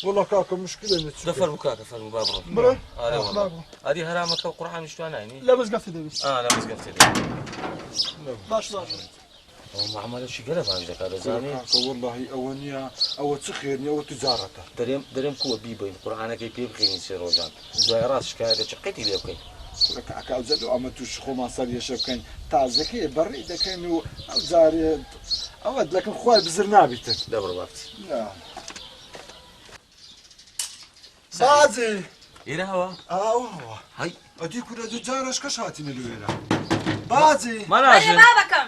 وەڵا کاکە مشکلە نیە چ دە فەرموو کاکە فەرموو با بڕۆم بڕۆ ئارێ وەڵا با بڕۆ. ئەدی هەرامەکە و قورعانیش تو ناینی لە مزگەفتی دەبی ئا لە مزگەفتی دەبی باش باش ئەوە معامەلەشی گەلە باش دەکات دەزانی کاکە وەڵاهی ئەوە نییە ئەوە چ خێر نییە ئەوە تجارەتە دەرێم دەرێم کووە بیبەین قورعانەکەی پێ بخەینی سێ ڕۆژان دوای ڕاست شکایەتە چ قیتی لێ بکەین کورە کاکە ئەوجا لۆ ئەمە تووشی خۆمان سەر یەشە بکەین تازەکەیە بەڕێی دەکەین و ئەو جارێ ئەوە لەکن خوای بزر نابیتن دەبڕۆ با بچین بازی ئێرە هەوا ئاوە هەی ئەدی کورە دوو جارەش کەش هاتینە لێرە بازی بەرێ بابەکەم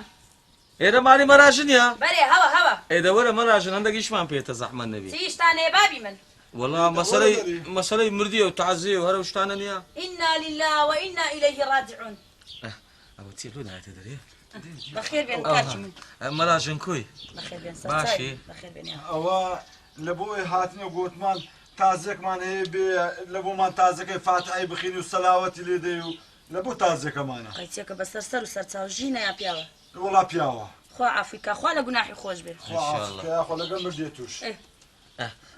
ئێرە ماڵی مەراژنیە بەرێ هەوە هەوە ئێ دەوەرە مەراژن هەندێک ئیشمان پێتە زەحمەت نەبی چی ئیشتان هەیە بابی من وەڵا مەسەلەی مەسەلەی مردیە و تەعزیە و هەر ئەو شتانە نییە إنا لله وإنا إليه راجعون ئەوە چیە لۆ نایەتە دەرێ بەخێر بێن کاکی من مەراژن کوی بەخێر بێن باشی بەخێر بێن ئەوە لە بۆی هاتنە گۆتمان تازێکمان هەیە بێ لە بۆمان تازەکەی فاتحەی بخینی و سەلاوەتی لێ دەی و لە بۆ تازێکەمانە قەیچێکە بەسەر سەر و سەرچاو ژینە یا پیاوە وەڵا پیاوە خوا عافوی کا خوا لە گوناحی خۆش بێ خوا عافوی کا یاخوا لەگەڵ مردێ توش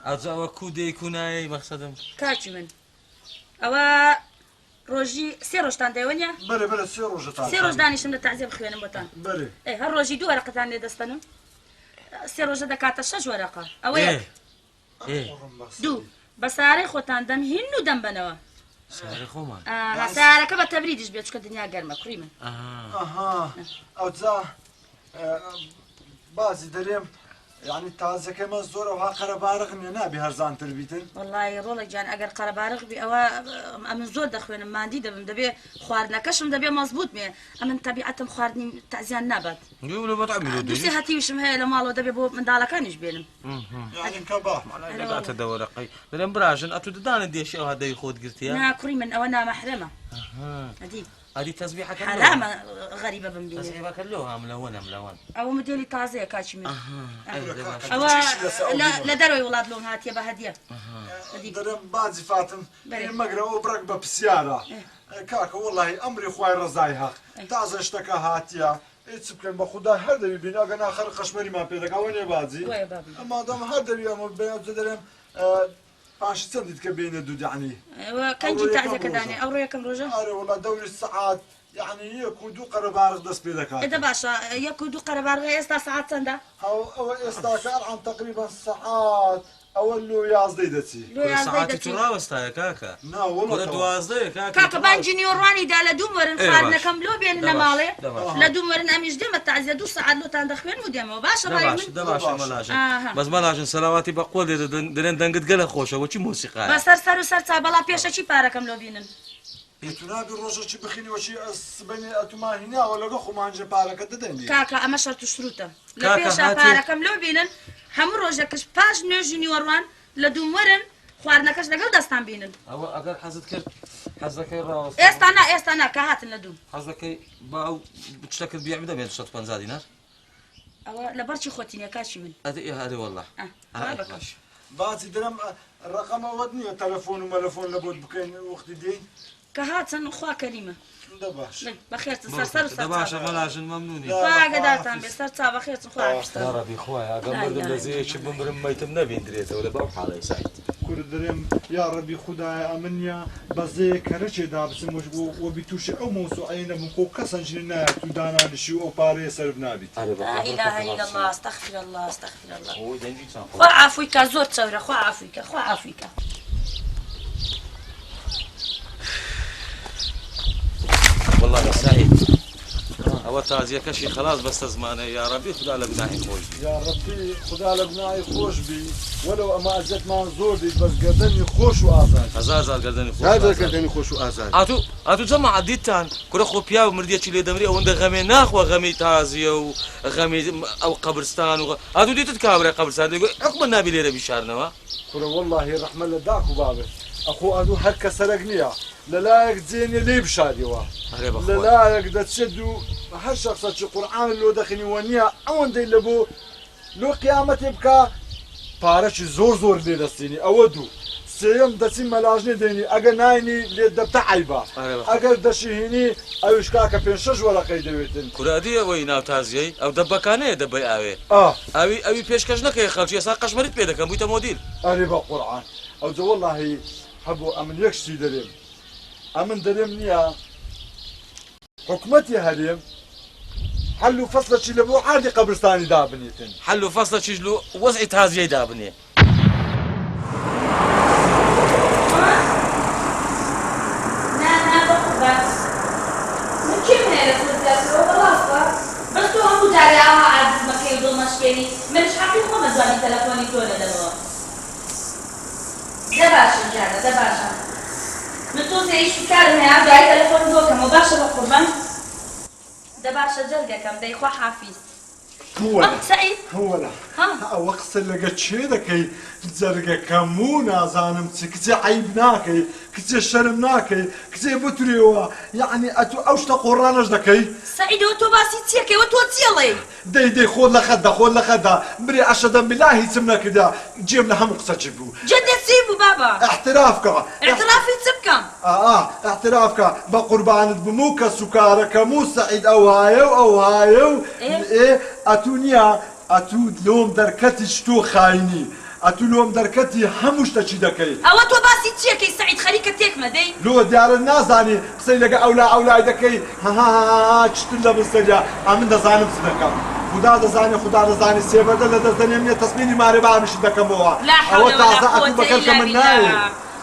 ئەجا ئەوە کو دێی کو نایەی مەخسەدم کاکی من ئەوە ڕۆژی سێ ڕۆژتان دەوە نیە؟ بەرێ بەرێ سێ ڕۆژەتان سێ ڕۆژ دانیشم لە تەعزیە بخوێنم بۆتان بەرێ ئێ هەر ڕۆژی دوو وەرەقەتان لێ دەستەنم سێ ڕۆژە دەکاتە شەش وەرەقە ئەوە یەک دوو بە سارەی خۆتان دەم هین و دەم بەنەوە سارەی خۆمان ئاها سارەکە بە تەبریدیش بێت چونکە دنیا گەرمە کوڕی من ئەها ئەوجا بازی دەرێم یعنی تازەکەی من زۆر ئەوها قەرەبارغ نیە نابی هەرزانتر بیتن وەڵی ڕۆڵە گیان ئەگەر قەرەبارغ بی ئەوە ئەمن زۆر دەخوێنم ماندی دەبم دەبێ خواردنەکەشم دەبێ مەزبوط بێ ئەمن تەبیعەتم خواردنی تەعزیان نابات دوسێ هەتیوشم هەیە لە ماڵەوە دەبێ بۆ منداڵەکانیش بێنم دەگاتە دەوەرەقەی دەرێم براژن ئەتو ددانت دێشی ئەوها دەوی خۆت گرتیە نا کوڕی من ئەوە نامەحرەمە ئەدی. ئەدی تەزبیحەکە حەرامە غەریبە بمبینێ. تەزبیحەکە لۆ ها ملەوەنە ملەوەن. ئەوە مدێلی تازەیە کاکی من. ئەوە لە دەرەوەی وڵات لۆم هاتیە بە هەدیە. دەرم باجی فاتم مەگرە ئەو بڕەک بە پرسیارە کاکە وەڵی ئەمری خوای ڕەزای هەق تازە شتەکە هاتیە ئێ چ بکەین بە خودا هەر دەبی بین ئەگەر نا خەڵک قەشمەریمان پێ دەکا وەنیە باجی مادام هەر دەبی ئەمە بەیان دەرێم پاشی چەندیت کە بینە دوو یعنی کەنجی تازەکە دانێ ئەوڕۆ یەکەم ڕۆژە ئەرێ وەڵا دەوری سەعات یعنی یەک و دوو قەرەباڵغ دەست پێ دەکات ئێ دە باشە یەک و دوو قەرەباڵغە ئێستا سەعات چەندە؟ ئەوە ئێستاکە ئەلعان تەقریبەن سەعات ئەوە لۆ یازدەی دەچی. لۆ یازدەی سەعاتی دەچی. تو ڕاوەستایە کاکە. نا وەڵا کورە تەواو. دوازدەیە کاکە. کاکە بانگی نیوەڕوانی دا لە دووم وەرن ئێ باش. خواردنەکەم لۆ بێننە دە باش، ماڵێ دە باش. لە دووم وەرن ئەمیش دێمە تەعزیە دوو سەعات لۆتان دەخوێنم و دێمەوە باشە دە بای باش، من دە باشە مەلاژن. ئاها. بەس مەلاژن سەلاواتی بە قوە لێ دەدەن دەرێن دەنگت گەلە خۆشە وە چی مۆسیقایە. بەسەر سەر و سەر چاو بەڵا پێشەکی پارەکەم لۆ بینن. ئێ تو نابی ڕۆژەکی بخینی وەکی سبەینێ ئەتومان هیناوە لەگە خۆمان جێ پارەکە دەدەین. کاکە ئەمە شەرت و شروتە لە کاکە پێشا هاتێ. پارەکەم لۆ بینن هەموو ڕۆژەکش پاش نوێژی نیوەڕوان لە دووم وەرن خواردنەکەش لەگەڵ دەستان بینن. ئەوە ئەگەر حەزت کرد حەزەکەی ڕاوەستە. ئێستا نا ئێستا نا کە هاتن لە دووم. حەزەکەی با ئەو شتەکەت بیع بدەم 650 دینار. ئەوە لەبەر چی خۆتی نیە کاکی من. ئەدی ئێ ئەرێ وەڵا. ئا ئا بەکەم. باش. باجی درم ڕەقەم ئەوەت نییە تەلەفۆن و مەلەفۆن لە بۆت بکەین وەختی دێین؟ کە هاتن خوا کەریمە. دە باش. بەخێرچن سەر سەر و سەر دە باشە چاو. مەلاژن مەمنونی. خوا ئاگەدارتان بێ سەر چاو بەخێرچن خوا حافیزتان. یا ڕەبی خوایە ئەگەر لا مردم إله لە إلا زێیەکی بمرم مەیتم نەبیندرێتەوە لە بەو حاڵەی سەعید. کورە دەرێم یاڕەبی خودایە ئەمن نیە بەزەیە کەرەکێ دابچم وەبی توشی ئەو مەوزوعەی نەبم خۆ کەس هەنجنی نایەت و دانانیشی و ئەو پارەیە سەرف نابیت. ئەرێ لا بەخوا إله بەرکەتە إلا ڕاست الله استغفر الله استغفر الله ئەوەی دەنگی چەند خوا خۆشە. عافوی کا زۆر چەورە خوا عافوی کا خوا عافوی کا. وەڵاهی سەعید ئەوە تازیەکەشی خەلاس بەستە زمانە یاڕەبی خودا لە گوناحی خۆش بی. یاڕەبی خودا لە گوناحی خۆش بی وەلەو ئەمە ئەزیەتمان زۆر دیت بەس گەردەنی خۆش و ئازاد بی. هەزار جار گەردەنی خۆش و هەزار جار ئازاد بی. گەردەنی خۆش و ئازاد بی. ئاتوو ئاتوو جەماعەت دیتتان کورە خۆ پیاو مردیەکی لێ دەمری ئەوەندە غەمێ ناخوا غەمی تازیە و غەمی ئەو قەبرستان و ئاتوو دیتت کابرای قەبرستان دەیگوت حوکمە نابی لێرە بیشارنەوە. کورە وەڵاهی ڕەحمە لە داک و بابت ئەخۆ ئەدوو هەر کەسەرەک نیە لەلایەک جێ نیە لێی بشاریەوە ئەرێ بەخوا. لەلایەک دەچێت و هەر شەخسەکی قورعان لۆ دەخینی وەنیە ئەوەندەی لەبۆ لۆ قیامەتێ بکا پارەکی زۆر زۆر لێ دەستێنی ئەوە دوو سێیەم دەچی مەلاژنێ دێنی ئەگەر ناینی لێت دەبتە عەیبە ئەرێ بەخوا. ئەگەر دەشیهینی ئەویش کاکە پێنج شەش وەرەقەی دەوێتن. کورە ئەدی ئەوەی ناو تازیەی ئەو دەبەکانەیە دەبەی ئاوێ ئا. ئەوی ئەوی پێشکەش نەکەی خەڵکی ئێستا قەشمەریت پێ دەکەن بویتە مۆدیل. ئەرێ بە قورعان ئەوجە وەڵاهی هەبوو ئەمن یەک شتی دەرێم ئەمن دەرێم نیە حکومەتی هەرێم حەل و فەسلەکی لە بۆ عادی قەبرستانی دابنیتن. حەل و فەسلەکیش لۆ وەزعی تازیەی دابنێ. نا نا بەقوربان من کێم هەیە لە تۆ زیاتر ئەوە ڕاستە بەس تۆ هەموو جارێ ئاوا عاجز مەکەی و دڵ مەشکێنی منیش حەقی خۆمە جوابی تەلەفۆنی تۆ نەدەمەوە دە باشە گیانە دە باشە من تۆزێ ئیش و کارم هەیە دوایی تەلەفۆنت بۆ کەمەوە باشە بەقوربان دە باشە جەرگەکەم دەی خوا حافیز. هوەلا سەعید هوەلا ئەوە قسە لەگە کێ دەکەی جەرگەکەم و نازانم چ کچێ عەیب ناکەی کچێ شەرم ناکەی کچێ بترێوە یەعنی ئەتوو ئەو شتە قۆڕانەش دەکەی. سەعید ئەوە تۆ باسی چیەکەی ئەوە تۆ چیەڵێی. دەی دەی خۆت لە خەت دە خۆت لە خەت دە برێ ئەشەدەم بیلا هیچم نەکردە جێم لە هەموو قسەکی بوو. جێت لە چی بوو بابە؟ ئیعتراف کە. ئیعترافی چ بکەم؟ ئا ئیعتراف کە بە قوربانت بم و کەس و کارەکەم و سەعید ئەوهایە و ئەوهایە و ئێ ئەتوو نیە ئەتوو لۆم دەرکەتی شتۆ خاینی ئەتوو لۆم دەرکەتی هەموو شتەکی دەکەی. ئەوە تۆ باسی چیەکەی سەعید خەریکە تێکمەدەی. لۆ دیارە نازانی قسەی لەگە ئەولا ئەولای دەکەی هەهەهەهە چتر لە من سەریە ئەمن دەزانم چ دەکەم خودا دەزانێ خودا دەزانێ سێبەردە لە دەست دەنێم نیە تەسمیمی مارێ بامیشت دەکەمەوە لا حول ئەوە ولا تازە قوة ئەتوو بەکەلکە الا من بالله نایەی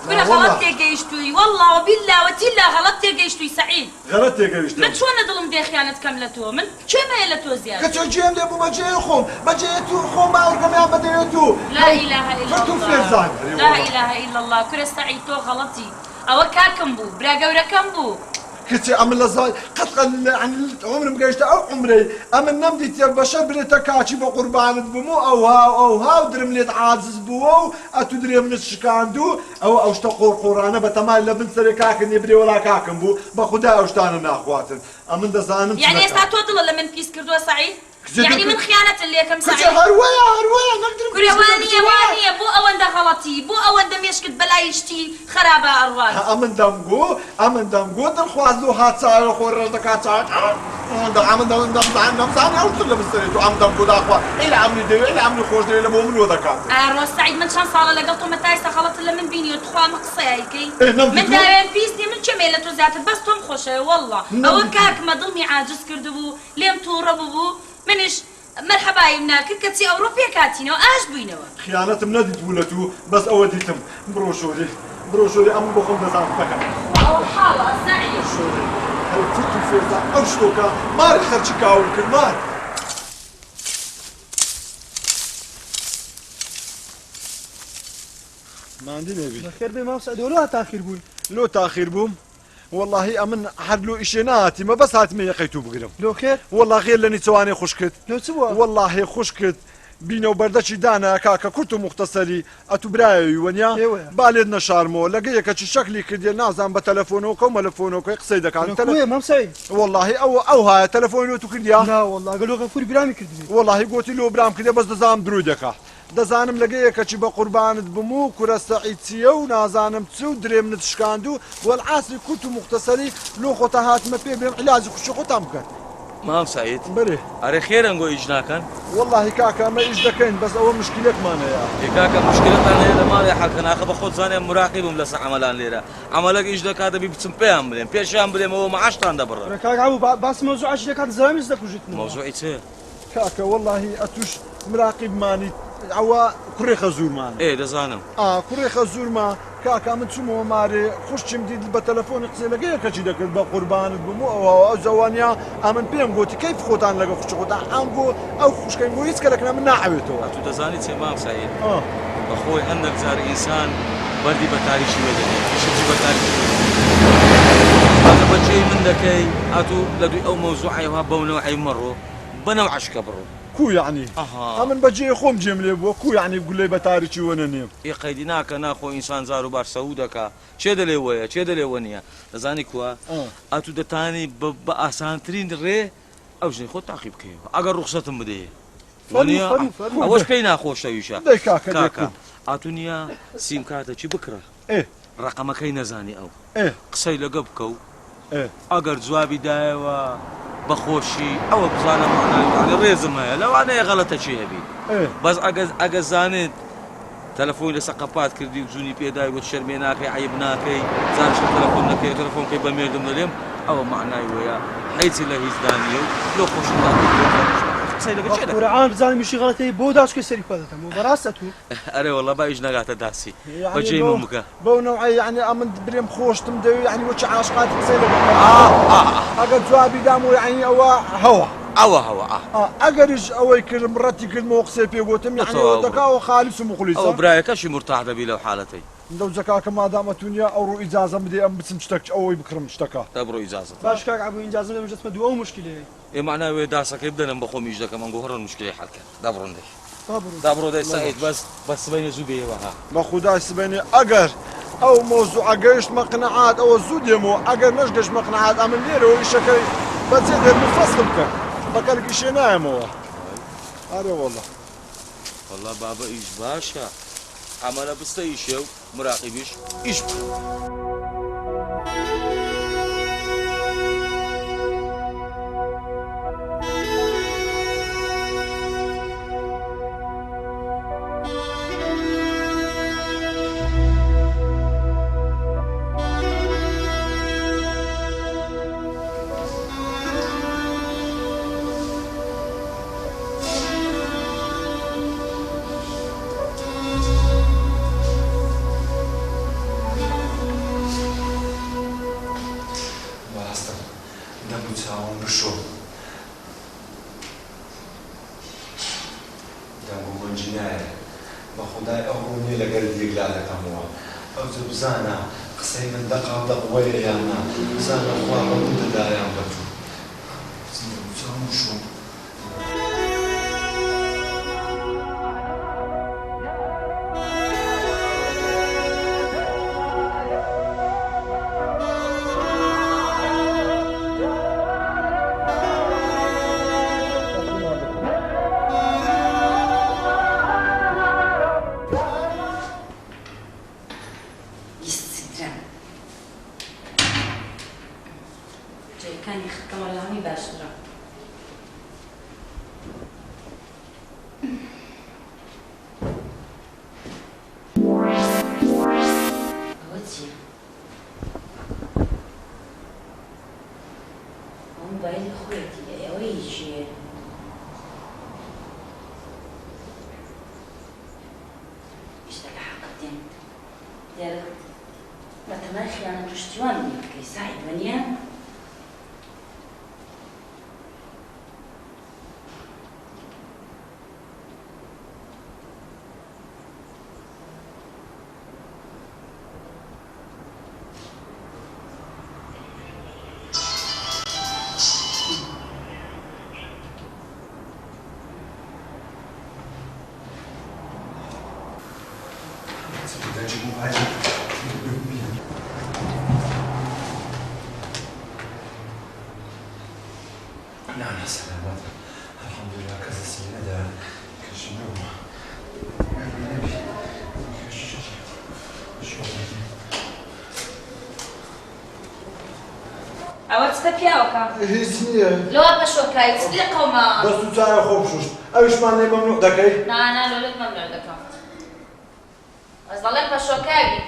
کورە لا غەڵەت واللە. تێگەیشتووی وەڵڵا وبیللا وتیللا غەڵەت تێگەیشتووی سەعید. غەلەت تێگەیشتم. من چۆن لە دڵم دێ خیانەت کەم لە تۆ من کێم هەیە لە تۆ زیاتر. کچۆ گوێم لێ بوو بەجێ خۆم بەجێ تو خۆم باوەڕکەم یان بەدەوێ تو لا اله الا فرت و الله فێرزان ئەرێ لا وەڵا. اله الا الله کورە سەعید تۆ غەڵەتی ئەوە کاکم بوو برا گەورەکەم بوو. کچێ ئەمن لە زای قەت قەت یەعنی عومرم گەیشتە ئەو عومرەی ئەمن نەمدیتیە بەشەر برێتە کاکی بە قوربانت بم و ئەوها و ئەوها و درم لێت عاجز بووە و ئەتوو درێ منت شکاند و. ئەوە ئەو شتە قۆڕ قۆڕانە بە تەمای لە بن سەرێ کاکە نیە برێ وەڵا کاکم بوو بە خودا ئەو شتانە ناخواتن ئەمن دەزانم چ یعنی ئێستا دەکا. تۆ دڵت لە من پیس کردووە سەعید؟ کچێ یعنی من دڵ خیانەتت لێکەم کچێ سەعید؟ هەر وەیە هەر وەیە نەک درم کورە پیس وا کردووە کچێ نییە وا وایە. نییە بۆ ئەوەندە غەڵەتی بۆ ئەوەندە مێشکت بەلای شتی خەرابا ئەڕوات. هە ئەمن دەمگۆ ئەمن دەمگۆ دڵخواز لۆ هات چاوێ خۆی ڕەش دەکا چاوێ دە ئەمن دەم دەمزانی دەمزانی ئەو شتە لە بن سەرێ تۆ ئەم دەمگۆ داخوا ئیلا ئەمنی دەوێ ئیلا ئەمنی خۆش دەوێ لە بۆ من وە دەکاتن. ئایا ڕۆ سەعید من چەند ساڵە لەگەڵ تۆمە تا ئێستا غەڵەتت لە من بینیوە تخوا ئەمە قسەیە ئەیکەی ئێ من نەمدیتووە؟ داوێن پیس نیە من کێم هەیە لە تۆ زیاتر بەس تۆم خۆشەوێ وەڵڵا ئەوە نەمدیتووە؟ کاکمە دڵمی عاجز کردبوو لێم توڕە ببوو منیش مەرحەبایم ناکرد کەچی ئەوڕۆ پێک هاتینەوە ئاشت بووینەوە. خیانەتم نەدیتبوو لە توو بەس ئەوە دیتم بڕۆ ژۆری بڕۆ ژۆری ئەمن بۆ خۆم دەزانم دەکەم. خوا ئەوە حاڵە سەعید. ژۆری هەر فرت و فێزە ئەو شتۆکە ماری خەرچی کاول کرد مار. ماندی نەبی. بەخێر بێی مام سەعید لۆ تاخیر بووی؟ لۆ تاخیر بووم؟ وەڵاهی ئەمن هەر لۆ ئیشێ نەهاتیمە بەس هاتمە یەقەی تو بگرم. لۆ خێر؟ وەڵا غێر لە نیچەوانێ خوشکت. لۆ چ بووە؟ وەڵاهی خوشکت بینە و بەردەکی دانا کاکە کورت و موختەسەری ئەتو برایەوی وەنیا؟ ئێوەیە. با لێت نەشارمەوە لەگە یەکەکی شەکلی کردیە نازانم بە تەلەفۆنۆکە و مەلەفۆنۆکەی قسەی دەکات لە کوێ مام سەعید؟ وەڵاهی ئەوە ئەوهایە تەلەفۆنی لۆ تو کردیە؟ نا وەڵا گە لۆ غەفوری برامی کردبی. وەڵاهی گۆتی لۆ برام کردیە بەس دەزانم درۆی دەکا. دەزانم لەگە یەکەکی بە قوربانت بم و کورە سەعید چیە و نازانم چ و درێ منت شکاند و وەلعاسری کورت و موختەسەری لۆ خۆتا هاتمە پێ برێم عیلاجی خوشکی خۆتان بکەن. مام سەعید بەرێ. ئەرێ خێرە ئەنگۆ ئیش ناکەن؟ وەڵاهی کاکە ئەمە ئیش دەکەین بەس ئەوە مشکیلەکمان هەیە. ئێ کاکە مشکیلەتان هەیە لە ماڵێ حەل کەن ئاخە بە خۆت زانیان موراقیبم لەسە عەمەلان لێرە عەمەلەک ئیش دەکا دەبی بچم پێیان بلێم پێشیان بلێمەوە مەعاشتان دەبڕن. ئەرێ کاک عەبو باسی مەوزوعەکی دەکات زەلامیش دەکوژیتنەوە. مەوزوعی چ؟ کاکە وەڵاهی ئەتوش مراقیبمانی ئەوە کوڕێ خەزورمانە. ئێ دەزانم. ئا کوڕێ خەزورمە کاکە من چومەوە مارێ خوشکیم دیت بە تەلەفۆنی قسەی لەگە یەکەکی دەکرد بە قوربانت بم و ئەوها و ئەو زەوانیا ئەمن پێم گۆتی کەیف خۆتان لەگە خوشکی خۆتان ئەنگۆ ئەو خوشکەیم گۆ هیچ کەلەک من ناعەوێتەوە. ئەتو دەزانی چیە مام سەعید بە خۆی هەندەک جار ئینسان بەردی بە تاریکی وێدەنێ شتی بە تاریکی وێدەنێ ئەتو بە جێی من دەکەی ئەتو لە دوی ئەو مەوزوعەیەوە بەو نەوعەی مەڕۆ بە نەوعەشکە بڕۆ. کو یەعنی؟ ئەمن بە جێی خۆم جێم لێ بووە کو یەعنی گولەی بە تاریکی وەنەنێم؟ ئێ قەیدی ناکە نا خۆ ئینسان جار و بار سەهو دەکا کێ دەلێ وەیە کێ دەلێ وە نییە دەزانی کوا ئەتو دەتانی بە ئاسانترین ڕێ ئەو ژنەی خۆت تاقی بکەیەوە ئەگەر ڕوخسەتم بدەیێ وەنیە ئەوەش پێی ناخۆشەویشە کاکە ئەتو نییە سیم کارتەکی بکڕە ڕەقەمەکەی نەزانی ئەو قسەی لەگە بکە و ئەگەر جوابی دایەوە بە خۆشی ئەوە بزانە مەعنای یانی ڕێزم هەیە لەوانەیە غەڵەتەکی هەبی بەس ئەگەر ئەگەر زانێت تەلەفۆنی لەسەر قەپات کردی و جونی پێدای وت شەرمێ ناکەی عەیب ناکەی جارشە تەلەفۆن نەکەی تەلەفۆن کەی بە مێردم دەلێم ئەوە مەعنای وەیە هیچی لە هیچ دانیە و لۆ خۆشم قسەی لەگە چێ دەکەم قورعان بزانم ئیشی غەڵەتەی بۆ داچکەی سەری خوا دەکەم و بەڕاست ئەتوو ئەرێ وەڵا با ئیش نەگاتە داسی بەجێی من بکە. بەو نەوعەی یەعنی ئەمن برێم خۆشتم دەوێ یەعنی وەکی عاشقاتی قسەی لەگەڵ ئەگەر جوابی دامەوە یەعنی ئەوە هەوە. ئەوە هەوە ئا. ئەگەریش ئەوەی کردم ڕەتی کردمەوە قسەی پێ گۆتم یەعنی ئەوە دەکا ئەوە خالیس و موخلیسە. ئەوە برایەکەشی مورتاح دەبی لەو حالەتەی. دەوجە کاکە مادام ئەتوو نیە ئەوڕۆ ئیجازەم بدەی ئەمن بچم شتەک ئەوەی بکڕم شتەکە. دە بڕۆ ئیجازەت. باش کاک عەبو ئینجازەم دە منیش دەچمە دوو ئەو موشکیلەیەی. ئێ مەعنای وەیە داسەکەی بدەنم بە خۆم ئیش دەکەم ئەنگۆ هەڕۆن موشکیلەی حەل کەن دە بڕۆن دەی. دابڕۆ دەی سەعید بەس بەس سبەینێ زوو بێیەوە ها. بە خودای سبەینێ ئەگەر ئەو مەوزوعە گەیشتمە قنەعات ئەوە زوو دێمەوە ئەگەر نەشگەشتمە قنەعات ئەمن لێرەوە ئیشەکەی بەجێ دێنم و فەسخم بکەن بە کەلک ئیشێ نایەمەوە ئەرێ وەڵا. وەڵا بابە ئیش باشە عەمەلە بستە ئیشێ و مراقیبیش ئیش بکە. با هەستم دەم و چاوم بشۆم. دەنگ و مەنجی نایە. بە خودای ئەو ڕوو نیە لە گەرد یەک لا دەکەمەوە. ئەوجە بزانە قسەی من دەقاو دەق وەیە یان نا. بزانە خوا بە من دەدا یان بە توو. بچم دەم و چاوم بشۆم. جلەکانی خرکەمەوە لە هەمووی باشترە. ئەوە چییە؟ ئەوە مۆبایلی خۆیەتی ئەی ئەوە هی کێیە؟ ئیشتا لە حەقت دێم دیارە بەتەمای خیانەت و شتی وام لێ بکەی سەعید وەنیە؟ نا سلامات الحمدلله کەس دەستی نەدا کەشی نەبوو ئەوە چتە پیاوەکە؟ هیچ نییە. لۆ پەشۆکاوی چت لێ قەوما؟ دەست و چاوی خۆم شوشت. ئەویشمان لێ مەمنوع دەکەی؟ نا نا لۆ لێت مەمنوع دەکەم. بەس دەڵێم پەشۆکاوی.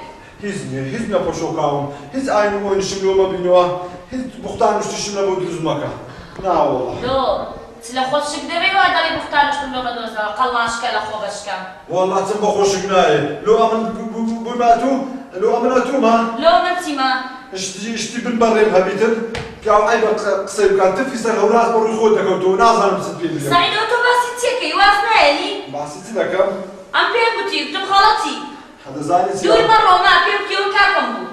هیچ نییە هیچ نەپەشۆکاوم. هیچ ئاین و ئۆینشم لۆ مەبینەوە. هیچ بوختان و شتیشم لەبۆ دروست مەکە. نا وەڵا. لۆ چ لە خۆت شک دەبەی وا دەڵێی بوختان و شتم لۆ مەدۆزەوە قەڵماشکە لە خۆ بەشکە. وەڵا چم بە خۆشک نایێ. لۆ ئەمن بوویمە ئەتوو؟ لۆ ئەمن ئەتوومە؟ لۆ من چیمە؟ شتی شتی بن بەڕێم هەبیتن پیاو عەیبە قسەی بکات تفی سەر هەوراز بە ڕووی خۆت دەکەوتەوە نازانم چت پێ بلێم. سەعید ئەوە تۆ باسی چیەکەی واز نایەنی؟ باسی چ دەکەم؟ ئەم پێم گوتی گوتم خەڵەتی. دەزانی چیە؟ دوور مەڕۆ ما پێم گوتی ئەوە کاکەم بوو.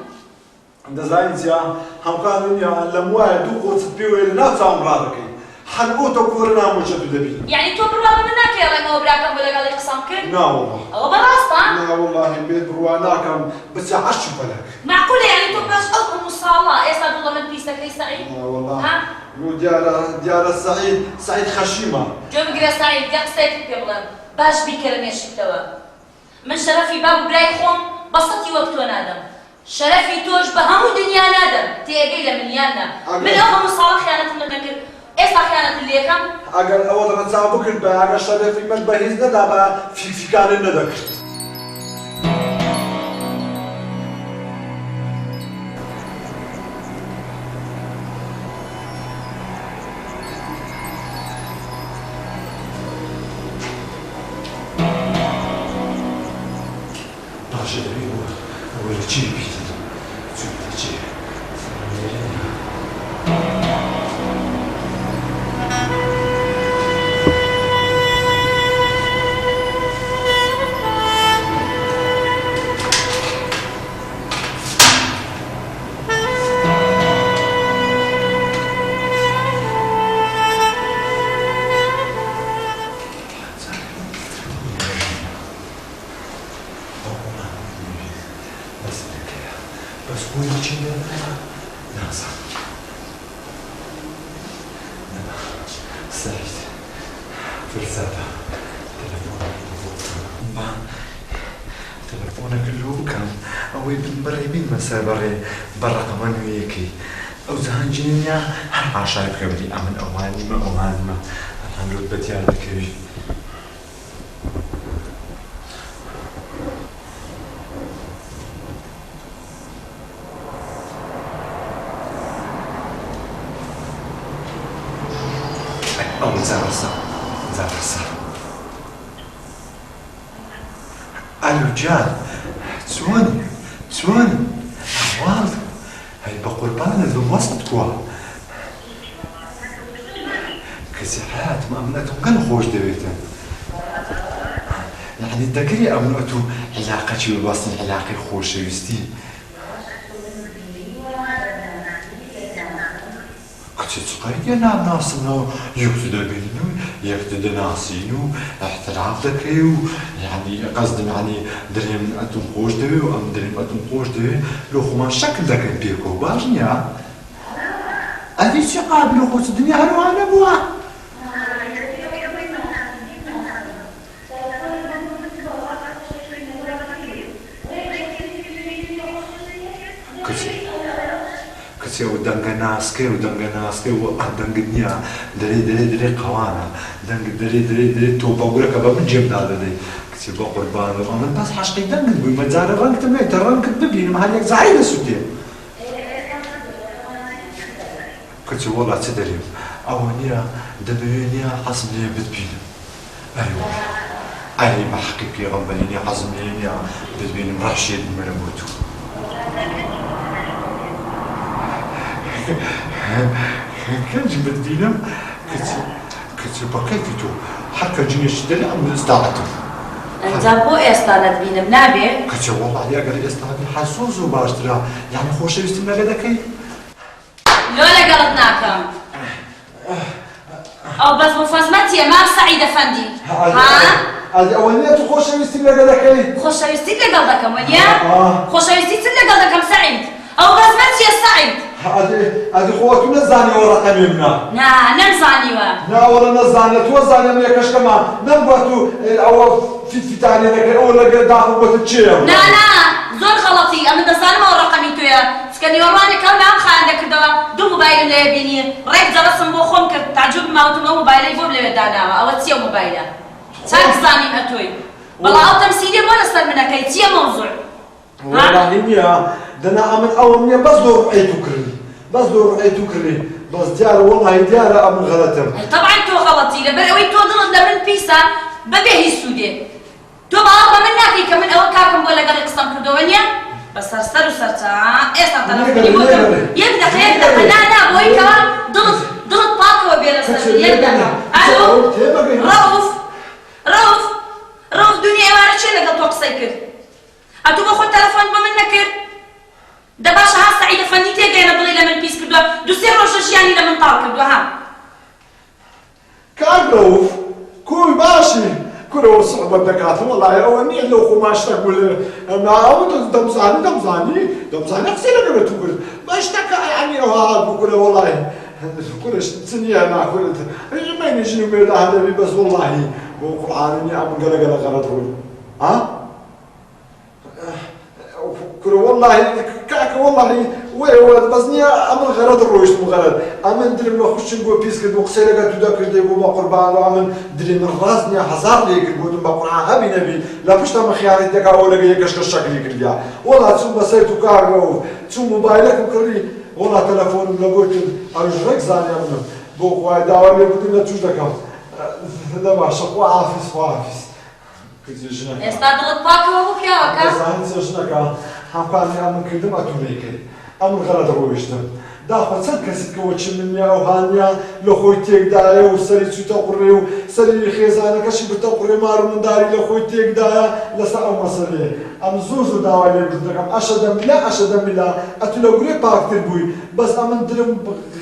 دەزانی چیە؟ هەمکان نیە لەم وایە دوو قۆچت پێوەیە لە ناو چاوم ڕادەکەی هەر ئەو تۆ کۆرە نامۆچە تو دەبینم. یەعنی تۆ بڕوا بە من ناکەی ئەڵێم ئەوە براکەم بوو لەگەڵی قسەم کرد؟ نا وەڵا. ئەوە بەڕاستە؟ نا وەڵاهی بێت بڕوا ناکەم بچە عەرش و فەلەک. مەعقولە یەعنی تۆ پاش ئەو هەموو ساڵە ئێستا دڵ لە من پیس دەکەی سەعید؟ نا وەڵا ها؟ لۆ دیارە دیارە سەعید سەعید خەشیمە. گوێ بگرە سەعید دە قسەیەکت پێ بڵێم باش بیکەرە مێشکتەوە من شەرەفی باب و برای خۆم بە سەتی وەک تۆ نادەم شەرەفی تۆش بە هەموو دنیا نادەم تێئەگەی لە من یان نا من ئەو هەموو ساڵە خیانەتم لە نەکرد ئێستا خیانەتت لێکەم؟ ئەگەر ئەوەت ڕەچاو بکردبایە ئەگەر شەرەفی منت بە هیچ نەدابایە فیکفیکانت نەدەکرد. باشە دەبێ ئەوە لە چێ بیتن چون لە چێ لێرە نیە. بەس لەکەیە بەس خۆی لە چی دەرنایە نازانم نەما سەعید فرسەتە تەلەفۆنێکی بۆ بکەم با تەلەفۆنەکە لۆ بکەم ئەوەی بن بەڕێ بینمە سەر بەڕێ بە ڕەقەمە نوێیەکەی ئەو جەهانگیرە نییە هەر حاشای بکە بری ئەمن ئەوانیمە ئەوانمە ئەتان لۆت بە دیار دەکەوی. ئەو جا ڕسا جا ڕسا ئەلو گیان چۆنی چۆنی ئەحواڵت هەی بە قوربانت بم وەسفت کوا کچی حەیاتم ئەمن ئەتوم گەل خۆش دەوێتن یەعنی دەکرێ ئەمن ئەتوو عیلاقەکی ببەستین عیلاقەی خۆشەویستی کچێ چ قەیدیە نامناسنەوە یەکتر دەبینن و یەکتر دەناسین و ئیعتراف دەکەی و یەعنی قەسدم یەعنی درێ من ئەتوم خۆش دەوێ و ئەمن درێم ئەتوم خۆش دەوێ لۆ خۆمان شەکل دەکەین پێکەوە باش نیە؟ ئەدی چی قابلە خۆ چ دنیا هەر وا نەبووە؟ کچێ. کچێ ئەو دەنگە ناسکەی ئەو دەنگە ناسکەی وە ئە دەنگت نییە دەرێ دەرێ دەرێ قەوانە دەنگت دەرێ دەرێ دەرێ تۆپە گورەکە بە من جێم دادەدەی کچێ بە قوربان بم ئەمن بەس عەشقی دەنگت بوویمە جارێ ڕەنگتم نەیتە ڕەنگت ببینم هەر یەک جاری دەسوتێ. کچێ وەڵا چ دەرێم ئەوە نییە دەمەوێ نییە حەزم لێیە بتبینم ئەرێ وەڵا ئەرێ بە حەقی پێغەمبەری نییە حەزم لێیە نییە بتبینم ڕەحشێت بمرم بۆ تو. کەنج بتبینم کچێ کچێ بە کەیفی تۆ هەر کە جنێشت دەرێ ئەمن ئێستا ئەتم. ئەنجا بۆ ئێستا نەتبینم نابێ؟ کچێ وەڵاهی ئەگەر ئێستا بی هەر زۆر زۆر باشترە یانی خۆشەویستیم لەگە دەکەی؟ لۆ لەگەڵت ناکەم ئەو بەزم و فەزمە چیە مام سەعید ئەفەندی ها؟ ئەدی ئەوە نیە تو خۆشەویستیم لەگە دەکەی؟ خۆشەویستیت لەگەڵ دەکەم وەنیە؟ خۆشەویستی چت لەگەڵ دەکەم سەعید؟ ئەو بەزمە چیە سەعید؟ ئەدی ئەدی خۆ ئەتو نەزانیوە ڕەقەمی منە؟ نا نەمزانیوە. نا وەڵا نەزانیە تۆ زانیە من یەکەشکەمە نەمگوت ئەتو ئەوە فیت فیتانیە دەکەی ئەوە لەگەر داخم گۆتم کێیە ئەم نا نا زۆر غەڵەتی ئەمن دەزانم ئەوە ڕەقەمی تۆیە چکە نیوەڕوانێک ئەو ناوم خایان دەکردەوە دوو موبایلم لەوێ بینی ڕێک جەرەسم بۆ خۆم کرد تەعجوبم ما وتم ئەو موبایلەی بۆم لەوێ داناوە ئەوە چیە ئەو موبایلە چاک زانیم ئەتۆی بەڵا ئەو تەمسیلیە بۆ لەسەر من ئەکەی چیە مەوزوع ها؟ وەڵاهی نیە دەنا ئەمن ئەوەم نیە بەس لۆ ڕوعی تو کڕی بەس لۆ ڕوعی تو کڕی بەس دیارە وەڵاهی دیارە ئەمن غەلەتم. ئەی تەبعەن تۆ غەڵەتی لەبەر ئەوەی تۆ دڵت لە من پیسە بەبێ هیچ سوودێک تۆ باوەڕ بە من ناکەی کە من ئەوە کاکم بووە لەگەڵی قسەم کردووە وەنیە؟ بەسەر سەر و سەرچا ئێستا تەلەفۆنی بۆ کەم یەک دەقە یەک دەقە نا نا بۆی کەوا دڵت دڵت پاکەوە بێ لەسەر من یەک دەقە ئالۆ ڕەئوف ڕەئوف ڕەئوف دونیا ئێوارە کێ لەگەڵ تۆ قسەی کرد ئەتوو بۆ خۆت تەلەفۆنت بۆ من نەکرد دە باشە ها سەعید ئەفەندی تێگەیەنە دڵی لە من پیس کردووە دوو سێ ڕۆژە ژیانی لە من تاڵ کردووە ها. کاک رەوف کوی باشی کورە وە سوحبەت دەکات وەڵای ئەوە نیە لەو خۆما شتەک بلێ نا ئەوە دەمزانی دەمزانی دەمزانی قسەی لەگەڵ تو کرد بە شتەکە یانی ئەوها هات بوو کورە وەڵای کورە چ نیە نا کورە مەینی ژن و مێردە هەدەبی بەس وەڵاهی بۆ قورعانی نیە ئەمن گەلە گەلە غەڵەت ڕووی ها کورە وەڵاهی کاکە وەڵاهی وەیە وە بەس نییە ئەمن غەرەت ڕۆیشتم غەرەت ئەمن درم لە خوشکم بۆ پیس کرد و قسەی لەگەر تودا کردێ بوو بە قوربان و ئەمن دری من ڕاست نییە هەزار لێ کرد گوتم بە قورعان هەبی نەبی لە پشتە من خیانەتی دەکا ئەوە لەگە یەکەش کە شەکری کردیا وەڵا چووم بەسەر تو کاک ڕەوف چووم موبایلەکم کڕی وەڵا تەلەفۆنم لە بۆ کرد ئەویش ڕێک زانی ئەمنم بۆ خوای داوای لێبوردن لە توش دەکەم دە باشە خواحافیز خواحافیز ئێستا دڵت پاکەوە بوو پیاوەکە؟ دەزانی چیە ژنەکە هاوکاری ئەمن کردم ئەتوو نەیکەی ئەمن غەلەت ڕۆیشتم داخۆ چەند کەسی کە وەکی من نیە ئەو هانیە لە خۆی تێکدایە و سەری چووتە قوڕێ و سەری خێزانەکەشی برتە قوڕێ مار و منداری لە خۆی تێکدایە لەسەر ئەو مەسەلەیە ئەمن زۆر زۆر داوای لێبوردن دەکەم ئەشەدەم بلا ئەشەدەم بلا ئەتوو لە گورێ پاکتر بووی بەس ئەمن درم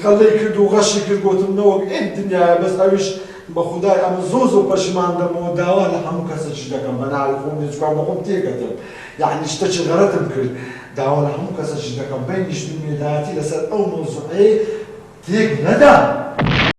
غەلەی کرد و غەشی کرد گۆتم نەوەک ئێ دنیایە بەس ئەویش بەخودای ئەمن زۆر زۆر پەشیمان دەمەوە داوا لە هەموو کەسەکیش دەکەم بە ناوی خۆم نیە چونکە بەخۆم تێکەتم یەعنی شتەکی غەرەتم کرد داوا لە هەموو کەسەکیش دەکەم بەینی ژن و مێردایەتی لەسەر ئەو مەوزوعەی تێک نەدا.